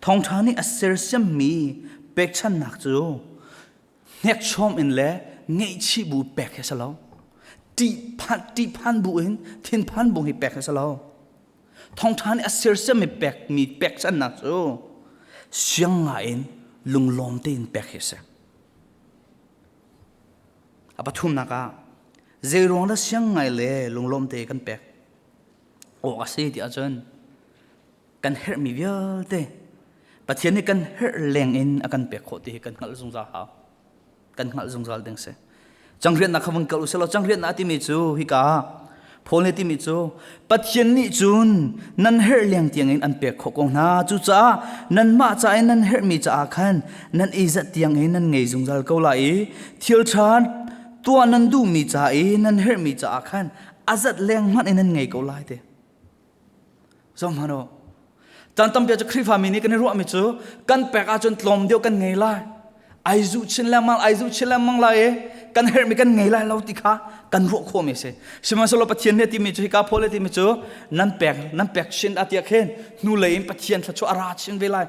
Thawngṭha nih a sersiammi pekchanhnak cu hnekchawm in le ngaihchih bu pek hi a si lo. Ṭihphan bu in thinphan bu hi pek hi a si lo. Thawngṭha nih a sersiammi pekmi pekchanhnak cu siang ngai in lunglawm tein pek hi a si. A pathumnak ah zeiruang dah siang ngai le lunglawm te kan pek awk a si ti ahcun. Kan herhmi vialte Pathian nih kan herh leng in a kan pek khawh ti hi kan hngalh zungzal hau. Kan hngalh zungzal ding si. Cangriatnak kha vung kal u selaw cangriatnak timi cu hika Paul nih timi cu Pathian nih cun nan herh leng tiangin an pek khawh ko hna. Cucaah nanmah ca in nan herhmi caah khan nan i zat tiangin nan ngei zungzal ko lai i thil ṭha tuah nan duhmi ca i nan herhmi caah khan a zat leng hmanh in nan ngei ko lai ti. Zohhmanh u. Caan tampi cu Khrihfami nih kan i ruahmi cu kan pek ahcun tlawm deuh kan ngei lai. Ai zuh chin lengmang, ai zuh chin lengmang lai i kan herhmi kan ngei lai lo ti kha kan ruah khawhmi a si. Sihmanhsehlaw Pathian nih a timi cu hika Paul nih a timi cu nan pek nan pek chin a tiah khin hnulei in Pathian thluachuah a ra chin ve lai.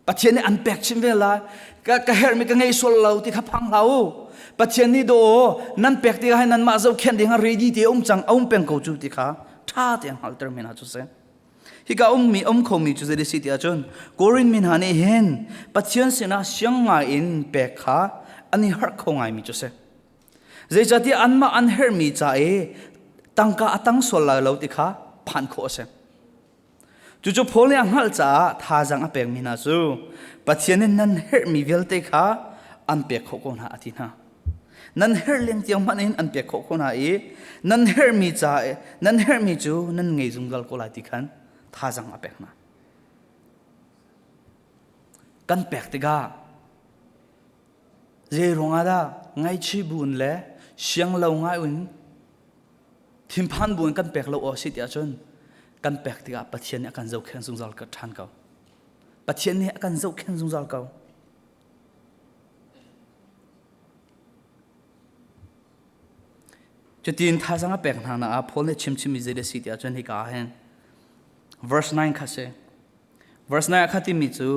Pathian nih an pek chin ve lai. Ka, ka herhmi ka ngei sual lo ti kha phang hlah u. Pathian nih daw nan pek tikah hin nanmah zohkhenh ding ah ready te um cang a um peng ko cu ti kha ṭha tein hngalhter mi hna cu si. Hika ummi um khomi cu zei si ti ahcun Korin mi hna nih hin Pathian sinah siang ngai in pek kha an i harh kho ngaimi cu si. Zeicahtiah anmah an herhmi ca i tangka a tang sual lai lo ti kha phan khawh a si. Cucu Paul nih a hngalh caah thazaang a pekmi hna cu Pathian nih nan herhmi vialte kha an pek khawh ko hna a ti hna. Nan herh leng tiang hmanh in an pek khawh ko hna i nan herhmi ca nan herhmi cu nan ngei zungzal ko lai ti khan thazaang a pek hna. Kan pek tikah zei ruangah dah ngaihchih buin le siang lo ngai in Thinphan buin kan pek lo aw si ti ahcun kan pek tikah Pathian nih a kan zohkhenh zungzal ka ṭhan ko. Pathian nih a kan zohkhenh zungzal ko. Cutin thazaang a pek hna na ah Paul nih chimchimmi zei a si ti ahcun hika ah hin verse 9 kha si. Verse 9 ah kha timi cu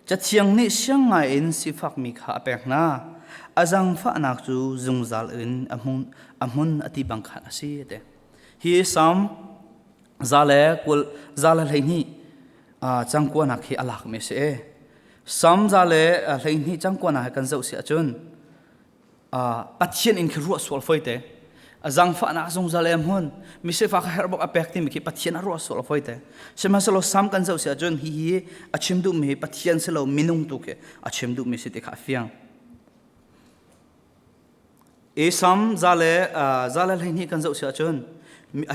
Cathiang nih siang ngaiin sifakmi kha a pek hna. A zaangfahnak cu zungzal in a hmun, a hmun a ti bang khan a si a ti. Hi Psalm za le kul za le 12 cangkuanak hi a lakmi a si. Psalm za le 12 cangkuanak hi kan zoh si ahcun Pathian in khi ruah sual foi te zangfahnak zungzal em hun misifak herh bok a pek timi khi Pathian a ruah sual foi te sihmanhsehlaw sam kan zoh si ahcun hi hi a chim duhmi hi Pathian si lo minung tu khi a chim duhmi si ti kha a fiang e sam za le za le 12 kan zoh si ahcun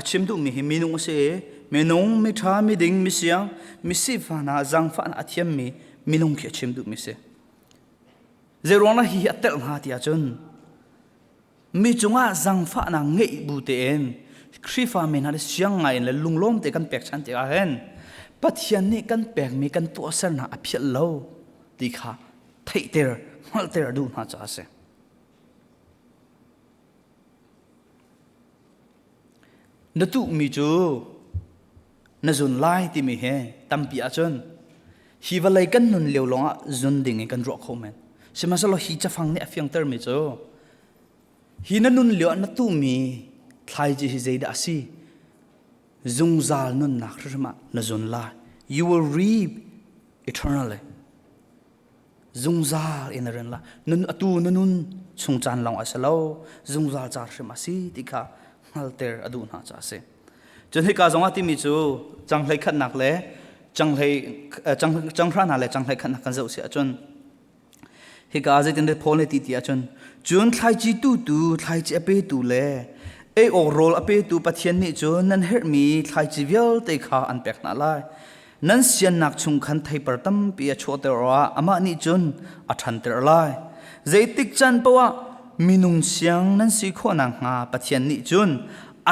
a chim duhmi hi minung a si i minung miṭha miding misiang misifahnak zangfahnak a thiammi minung khi a chim duhmi si Zeiruang dah hihi a telh hnga ti ahcun mi cungah zangfahnak ngeih bu tein Khrihfa mi hna nih siang ngai in le lunglawm te kan pekchanh tikah hin Pathian nih kan pekmi kan tuahsernak a phial lo ti kha theihter hngalhter a duh hna caah a si. Na tuhmi cu na zun lai timi he tampi ahcun hi vawlei kan nun lio lawngah zun ding in kan ruah kho men. Sihmanhsehlaw hi cafang nih a fiangtermi cu hi na nun lio ah na tuhmi thlaici hi zeidah a si? Zungzal nunnak hrimhrim ah na zun lai. You will reap eternally. Zungzal in na rin la. Nun atu na nun chung caan lawng a si lo. Zungzal ca hrim a si ti kha hngalter a duh hna ca a si. Cun hika zong ah timi cu canghlei khatnak le canghlei cang changhra hna le canghlei khatnak kan zoh si ahcun hika zeitin dah Paul nih ti ti ahcun cun thlaici tu tu thlaici a petu le ei awk rawl a petu Pathian nih cun nan herhmi thlaici vialte kha an pek hna lai. Nan siannak chung khan theipar tampi a chuahter awah amah nih cun a ṭhanter lai. Zeitik caan paoh ah minung siang nan si khawh nakhnga Pathian nih cun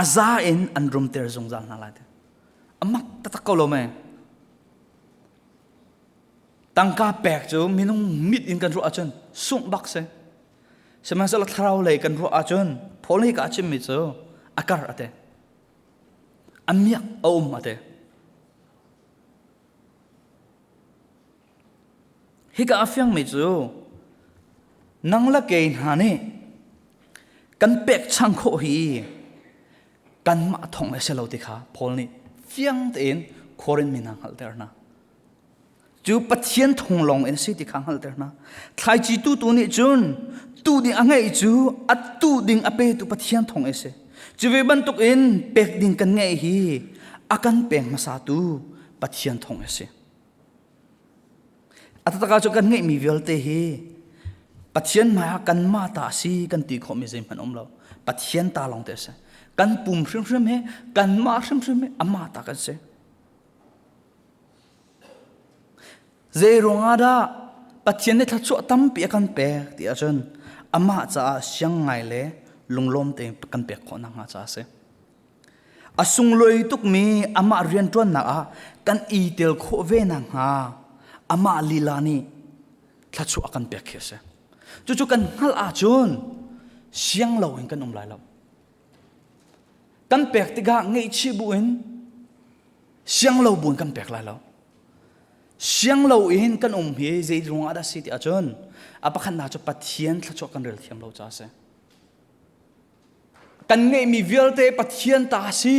a za in an rumter zungzal hna lai. A mak taktak ko lo mei? Tangka pek cu minung mit in kan ruah ahcun sungh bak si. Sihmanhsehlaw thlarau lei kan ruah ahcun Paul nih ka a chimmi cu a kar a ti. A miak a um a ti. Hika a fiangmi cu nang le kei hna nih kan pekchang khawh hi kanmah thawng a si lo ti kha Paul nih fiang tein Korin mi hna hngalhter hna. Cu Pathian thawng lawng in a si ti kha hngalhter hna. Thlaici tu tu nih cun tu ding a ngeih cu a tu ding a petu Pathian thawng a si. Cu ve bantukin pek ding kan ngeih hi a kan pek hmasatu. Pathian thawng a si. A taktak cu kan ngeihmi vialte hi Pathian hmai ah kanmah ta a si kan ti khawhmi zeihmanh um lo. Pathian ta lawng te a si. Kan pum hrimhrim hi kanmah hrimhrim hi amah ta kan si. Zei ruangah dah Pathian nih thluachuah tampi a kan pek ti ahcun amah caah siang ngai le lunglawm tein kan pek khawh nakhnga caah a si. A sunglawi tukmi amah rianṭuannak ah kan i tel khawh ve nakhnga amah lila nih thluachuah a kan pek khi a si. Cucu kan hngalh ahcun siang loin kan um lai lo. Kan pek tikah ngaihchih buin siang lo buin kan pek lai lo. Siang loin kan um hi zei ruangah dah si ti ahcun a pakhatnak cu Pathian thluachuah kan rel thiam lo caah a si. Kan ngeihmi vialte Pathian ta a si.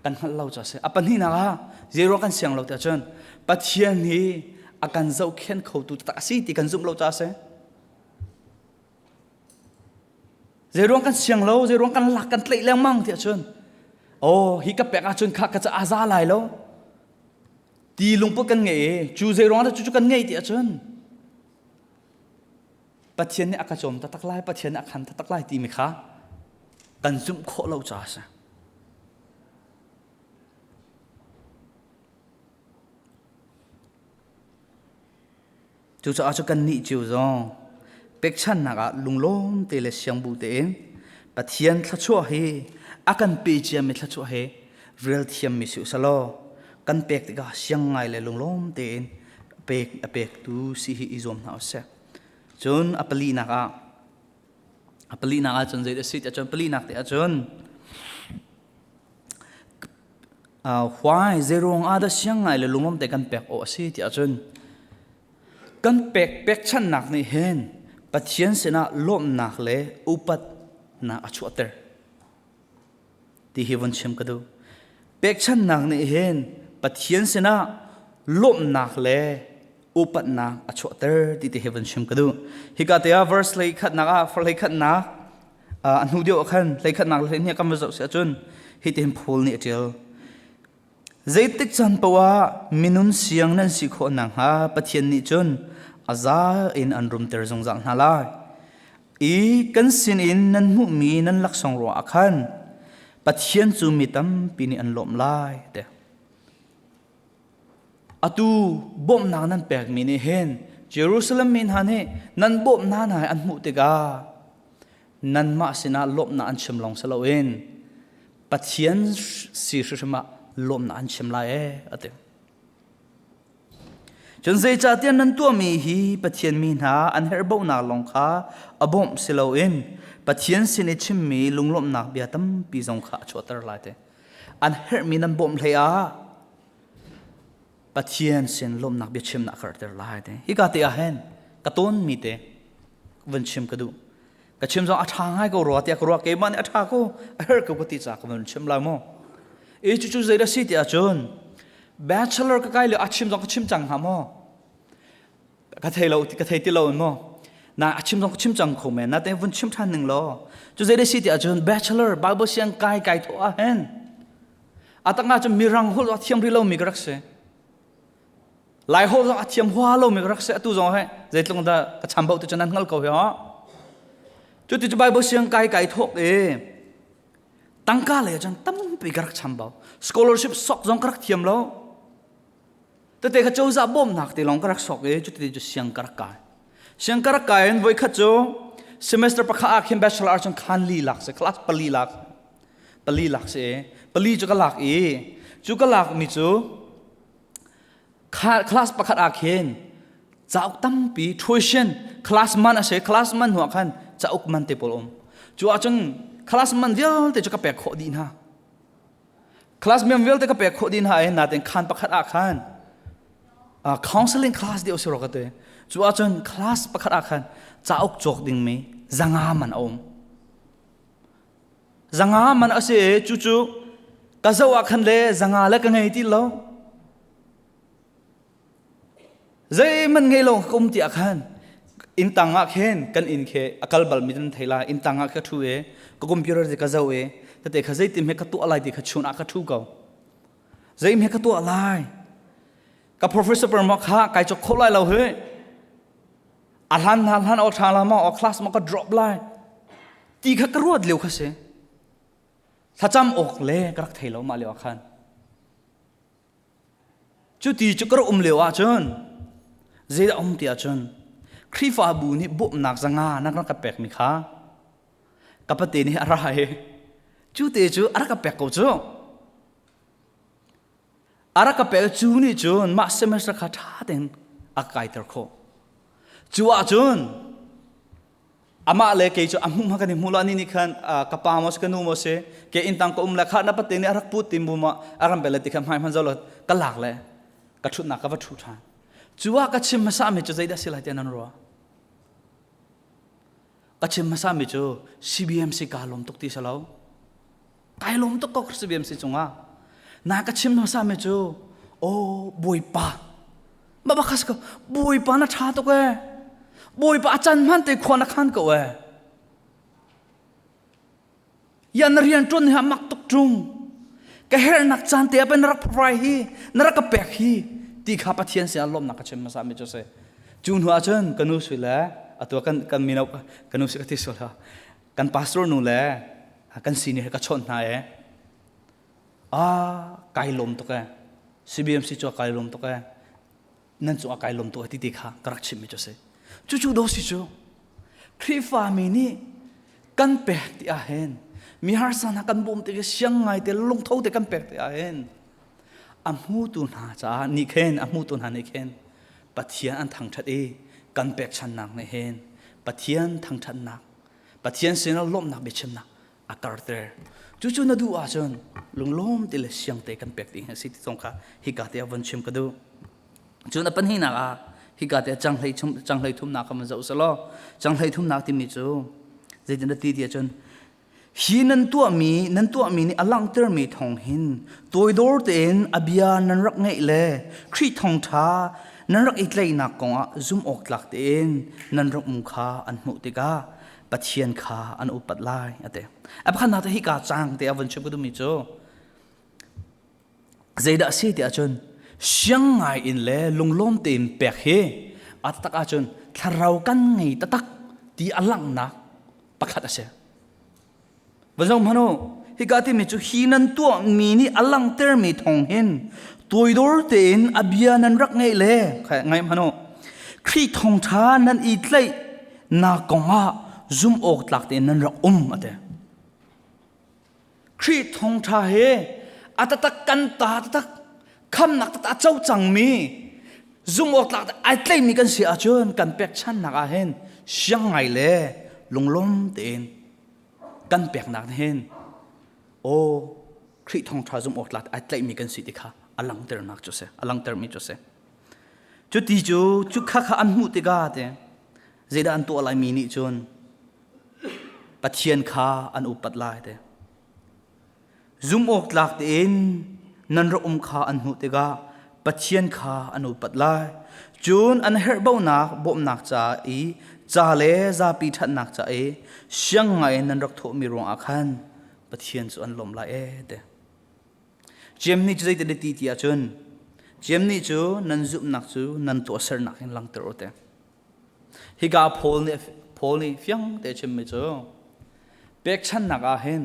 Kan hngalh lo caah a si. A pahnihnak ah zei ruang kan siang lo ti ahcun Pathian hi a kan zohkhenh khotu taktak a si ti kan zumh lo caah a si. Zeiruang kan siang lo, zeiruang kan lak kan tlaih lengmang ti ahcun oh hi ka pek ahcun kha ka ca a za lai lo ti lungput kan ngei i cu zeiruang dah cu cu kan ngei ti ahcun Pathian nih a ka cawm taktak lai, Pathian nih a khan taktak lai timi kha kan zumh khawh lo caah a si. Cucaah cu kannih cio zong pekchanhnak ah lunglawm te le siangbu tein Pathian thluachuah hi a kan pe ciami thluachuah hi rel thiammi si usalaw kan pek tikah siang ngai le lunglawm tein pek a pektu si hi i zuam hna usih. Cun a palinak ah a palinak ah cun zei a si ti ahcun palinak te ahcun Why zeiruang ah dah siang ngai le lunglawm te kan pek awk a si ti ahcun kan pek pekchanhnak nih hin Pathian sinah lawmhnak le upatnak a chuahter ti hi vun chim ka duh. Pekchanhnak nih hin Pathian sinah lawmhnak le upatnak a chuahter ti te hi vun chim ka duh. Hika te ah verse hlei khatnak ah hlei khatnak a hnu deuh ah khan hlei khatnak le hlei hnih kan va zoh si ahcun hitihin Paul nih a ṭial. Zeitik caan paoh ah minun siang nan si khawh nakhnga Pathian nih cun a za in an rumter zungzal hna lai. I kan sinin nan hmuhmi nan laksawng ruangah ah khan Pathian cu mi tampi nih an lawmh lai te. Atu bawmhnak nan pekmi nih hin Jerusalem mi hna nih nan bawmhnak hna an hmuh tikah nanmah sinah lawmhnak an chim lawng si loin Pathian si hrimhrim ah lawmhnak an chim lai ee a ti. Cun zeicahtiah nan tuahmi hi Pathian mi hna an herhbaunak lawng kha a bawmh si loin Pathian sin i chimmi lunglawmhnak bia tampi zong kha a chuahter lai ti. An herhmi nan bawmh hlei ah Pathian sin lawmhnak biachimnak a karhter lai ti. Hika te ah hin ka tawnmi te vun chim ka duh. Ka chim zong a ṭha ngai ko rua tiah ka ruah keimah nih a ṭha ko a herh ko ka ti caah ka vun chim lai mu. I cucu zei dah si ti ahcun bachelor ka kai lio a chim zong ka chim cang hnga maw? Ka thei lo ka thei ti lo in maw? Na a chim zong ka chim cang kho men. Natein vun chim ṭhan ning law. Cu zei dah si ti ahcun bachelor Bible siang kai kai thawh ah hin A tangah cun mirang holh a thiam rih lomi ka rak si. Lai holh zong a thiam hua lomi ka rak si. Atu zong he zeitluk dah ka chambauh ti cu nan hngal ko hi ho. Cu ti cu Bible siang kai kai thawk i tangka lei cun tampi ka rak chambau. Scholarship sok zong ka rak thiam lo. Tete kha cozah bawmhnak te lawng ka rak sok i cuti cu siang ka rak kai. Siang ka rak kai in voikhat cu semester pakhat ah khin bachelor ah cun khan li lak si class pali lak pali lak si pali cu ka lak i cu ka lak mi cu class pakhat ah khin cauk tampi tuition class man a si class man hnuah khan cauk man te pawl um cu ahcun class man vialte cu ka pek khawh dih hna Class mem vialte ka pek khawh dih hna i natin khan pakhat ah khan counseling class deuh si ro ka te. Cu ahcun class pakhat ah khan cauk cawk dingmi zanga man a um. Zanga man a si i cu cu ka zoh ah khan le zanga le ka ngei ti lo. Zeihmanh ngei lo ka um ti ah khan inn tang ah khin kan inn khi a kal bal mi nan thei lai inn tang ah ka ṭhu i ka computer te ka zoh i tete kha zeitin he ka tuah lai ti kha chun ah ka ṭhu ko. Zeim he ka tuah lai? Ka professor per ma kha kai chok kho lai lo hi. A hlan hlan hlan o tha la ma o class ma ka drop lai. Ti kha ka ruat lio kha si. Thlacam awk le ka rak thei lo mah lio ah khan. Cu ti cu ka rak um lio ahcun zeidah um ti ahcun Khrihfabu nih bawmhnak zanga na rak ka pekmi kha ka pate nih a ra i cu te cu a rak ka pek ko cu. A rak ka pek cu nih cun mah semester kha ṭha tein a ka kaiter khawh. Cu ahcun amah le kei cu a hmuh kan i hmu lo ani nih khan ka pa maw si ka nu maw si ke inn tang ka um le kha na pate nih a rak put ti mu ma a ram bel ti kha hmai hman zo lo ka lak le ka thutnak ka va thu than cu ah ka chim hmasa mi cu zeidah si lai ti nan ruah ka chim hmasa mi cu CBMC ka lawm tuk ti si lo kai lawm tuk ko CBMC cungah na ka chim hmasa mi cu o bawipa ma ba khas ko bawipa na tha tuk e bawipa a can hman te khua na khan ko e ya na rian tuan ha mak tuk tung ka hernak caan te apen rak provide hi na rak ka pek hi ti kha pathian sin lawm nak ka chim hmasa mi cu si cu hnu ah cun ka nu sui le atu kan kan mino ka nu si ka ti sul ha kan pastor nu le kan senior he ka chawnh hna e a kai lawm tuk e CBMC cu kai lawm tuk e nan cung ah kai lawm tuk e ti ti kha ka rak chimmi cu si cucu do si cu Khrihfami nih kan pek ti ah hin mi harsa hna kan bawm ti siang ngai te lungtho te kan pek ti ah hin a hmutu hna caah nih khin a hmutu hna nih khin Pathian an thangṭhat i kan pekchannak nih hin Pathian thangṭhatnak Pathian sinah lawmhnak biachimnak a karter. Cucu na duh ahcun lunglawm te le siang te kan pek ding a si ti zong kha hika te ah von chim ka duh. Cun a pahnihnak ah hika te ah canghlei canghlei thumnak kha van zoh selaw canghlei thumnak timi cu zeitin dah ti ti ahcun hi nan tuahmi nan tuahmi nih a langhtermi thawng hin toidor tein a bia nan rak ngeih le Khrih thawngṭha nan rak i tlaihnak kongah zumh awk tlak tein nan rak um kha an hmuh tikah Pathian kha an upat lai a ti. A pakhatnak te hika caang te a vun chim ka duhmi cu zeidah a si ti ahcun siang ngai in le lunglawm tein pek hi a tak ahcun thlarau kan ngei taktak ti a langhnak pakhat a si. Va zoh hmanh u, hika timi cu hi nan tuahmi nih a langhtermi thawng hin toidor tein a bia nan rak ngeih le ngai hmanh u, Khrih thawngṭha nan i tlaih nak kongah zumh awk tlak tein nan rak um a ti. Khrih thawngṭha he a taktak kan ta taktak khamnak taktak a co cangmi zumh awk tlak ai tlaihmi kan si ahcun kan pekchannak ah hin siang ngai le lunglawm tein kan peknak hin aw Khrih thawngṭha zumh awk tlak ai tlaihmi kan si ti kha a langhternak cu si a langhtermi cu si cu ti cu cu kha kha an hmuh tikah te zeidah an tuah lai mi nih cun Pathian kha an upat lai te zumh awk tlak tein nan rak um kha an hmuh tikah Pathian kha an upat lai. Cun an herhbaunak bawmhnak ca i ca le zapi ṭhatnak ca i siang ngai in nan rak thawhmi ruangah khan Pathian cu an lawmh lai ee ti. Jeim nih cu zeitin a ti ti ahcun Jeim nih cu nan zumhnak cu nan tuahsernak in langhter u ti. Hika Paul nih Paul nih fiang te chimmi cu pekchannak ah hin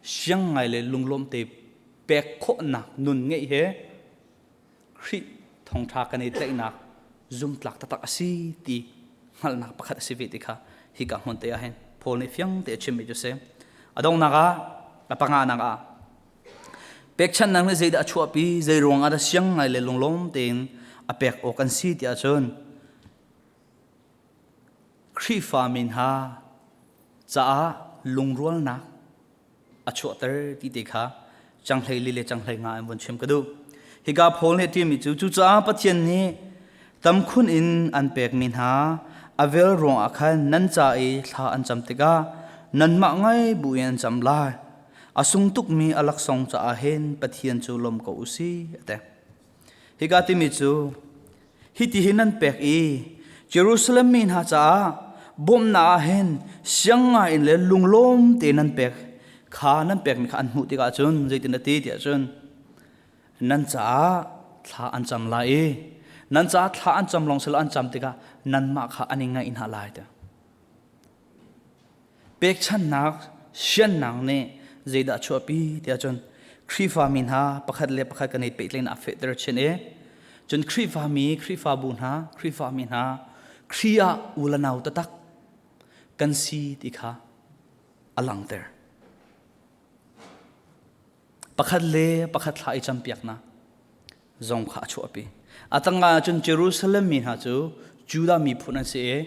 siang ngai le lunglawm te pek khawhnak nun ngeih he Khrih thawngṭha kan i tlaihnak zumtlak taktak a si ti hngalhnak pakhat a si ve ti kha hika hmun te ah hin Paul nih fiang te a chimmi cu a si. A donghnak ah a panganak ah pekchannak nih zeidah a chuahpi zei ruang ah dah siang ngai le lunglawm tein a pek awk an si ti ahcun Khrihfa mi hna caah lungrualnak a chuahter ti te kha canghlei li le canghlei nga in vun chim ka duh. Hika Paul nih a ṭialmi cu cucaah Pathian nih tamkhun in an pekmi hna a vel ruangah khan nan ca i thla an cam tikah nanmah ngai bu in an cam lai. A sung tukmi a laksawng caah hin Pathian cu lawm ko u sih a ti. Hika timi cu hiti hin nan pek i Jerusalem mi hna caah bawmhnak ah hin siang ngai in le lunglawm tein nan pek kha nan pekmi kha an hmuh tikah cun zeitin a ti tiah cun. Nan caah thla an cam lai i nan caah thla an cam lawng silo an cam tikah nanmah kha an i ngaih hna lai ti. Pekchanhnak siannak nih zeidah a chuahpi tiah cun Khrihfami hna pakhat le pakhat kan i pehtlaihnak a fehter chin i cun Khrihfami Khrihfabu hna Khrihfami hna Khrih ah u le nau taktak kan si ti kha a langhter. Pakhat le pakhat thla i campiaknak zong kha a chuahpi. A tangah ah cun Jerusalem mi hna cu Judah miphun an si i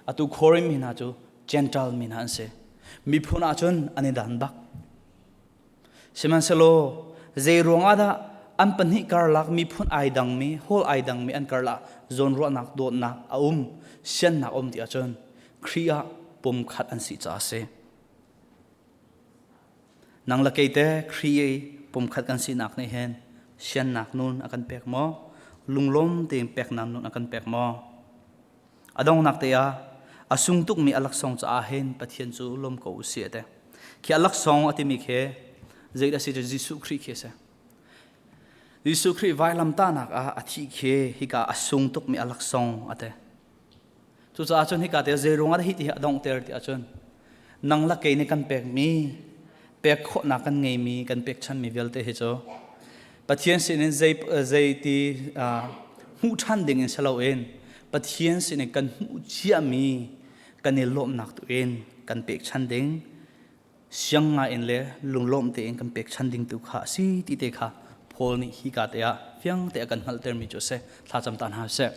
atu Korin mi hna cu Gentile mi hna an si. Miphun ah cun an i dan bak. Sihmanhsehlaw zei ruangah dah an pahnih karlak miphun ai dangmi, hawl ai dangmi an karlak zawnruahnak dawtnak a um, siannak a um ti ahcun Khrih ah pumkhat an si caah a si. Nang le kei te Khrih i pumkhat kan sinak nih hin siannak nun a kan pek maw? Lunglawm tein peknak nun a kan pek maw? A donghnak te ah a sung tukmi a laksawng caah hin Pathian cu lawm ko u sih te. Khi a laksawng a timi khi zeidah si cu Jesuh Khrih khi a si. Jesuh Khrih vailamtahnak ah a thih khi hika a sung tukmi a laksawng a ti. Cucaah cun hika te zei ruangah hi ti hi a donghter ti ahcun nang le kei nih kan pekmi pek khawhnak kan ngeimi kan pekchanmi vialte hi cu Pathian sinin zei zei ti hmuh ṭhan ding in si loin Pathian sinin kan hmuh ciami kan i lawmhnak tu in kan pekchan ding siang ngai in le lunglawm tein kan pekchan ding tu kha a si ti te kha Paul nih hi ka te ah fiang te a kan hngalhtermi cu a si. Thlacam ta hna sih.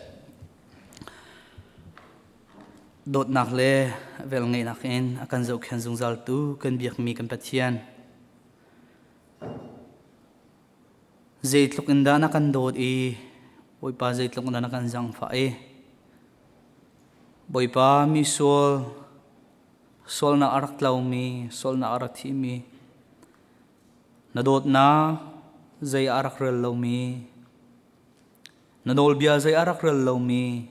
Dawtnak le velngeihnak in a kan zohkhenh zungzaltu kan biakmi kan Pathian. Zeitluk in dah na kan dawt i Bawipa zeitluk in dah na kan zaangfah i Bawipa mi sual sualnak a rak tlomi sualnak a rak thimi na dawtnak zei a rak rel lomi Na nawlbia zei a rak rel lomi,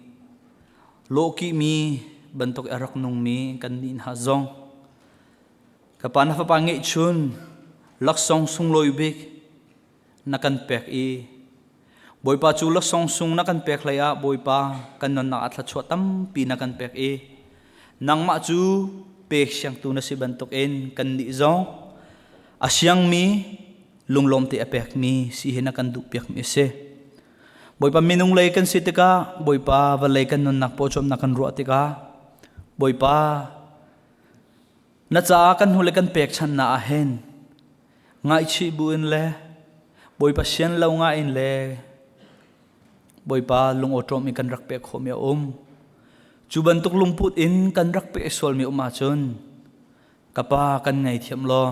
lawhkihmi bantuk a rak nungmi kannih hna zong ka pa na fapa ngeihchun laksawng sunglawi bik na kan pek i Bawipa cu laksawng sung na kan pek hlei ah Bawipa kan nunnak ah thluachuah tampi na kan pek i nangmah cu pek siangtu na si bantukin kannih zong a siangmi lunglawm te a pekmi si hi na kan duh piakmi a si. Bawipa minung lei kan si tikah Bawipa vawlei kan nunnak pawcawmnak kan ruah tikah Bawipa na caah kan hnulei kan pekchannak ah hin ngaihchih buin le Bawipa sian lo ngai in le Bawipa lungawṭawm in kan rak pek khawhmi a um. Cu bantuk lungput in kan rak pek sualmi um ahcun ka pa kan ngaithiam law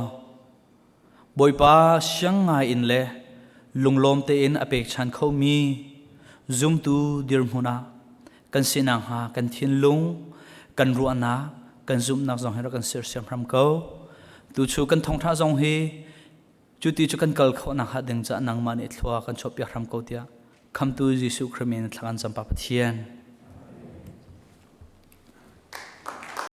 Bawipa siang ngai in le lunglawm tein a pekchan khomi zumtu dirhmun ah kan si nakhnga kan thinlung, kan ruahnak, kan zumhnak zong hi rak kan sersiam hram ko. Tucu kan thawngṭha zong hi cuti cu kan kal khawh nakhnga ding caah nangmah nih thlua kan chuahpiak hram ko tiah Khamtu Jesuh Khrih min thla kan cam Pa Pathian.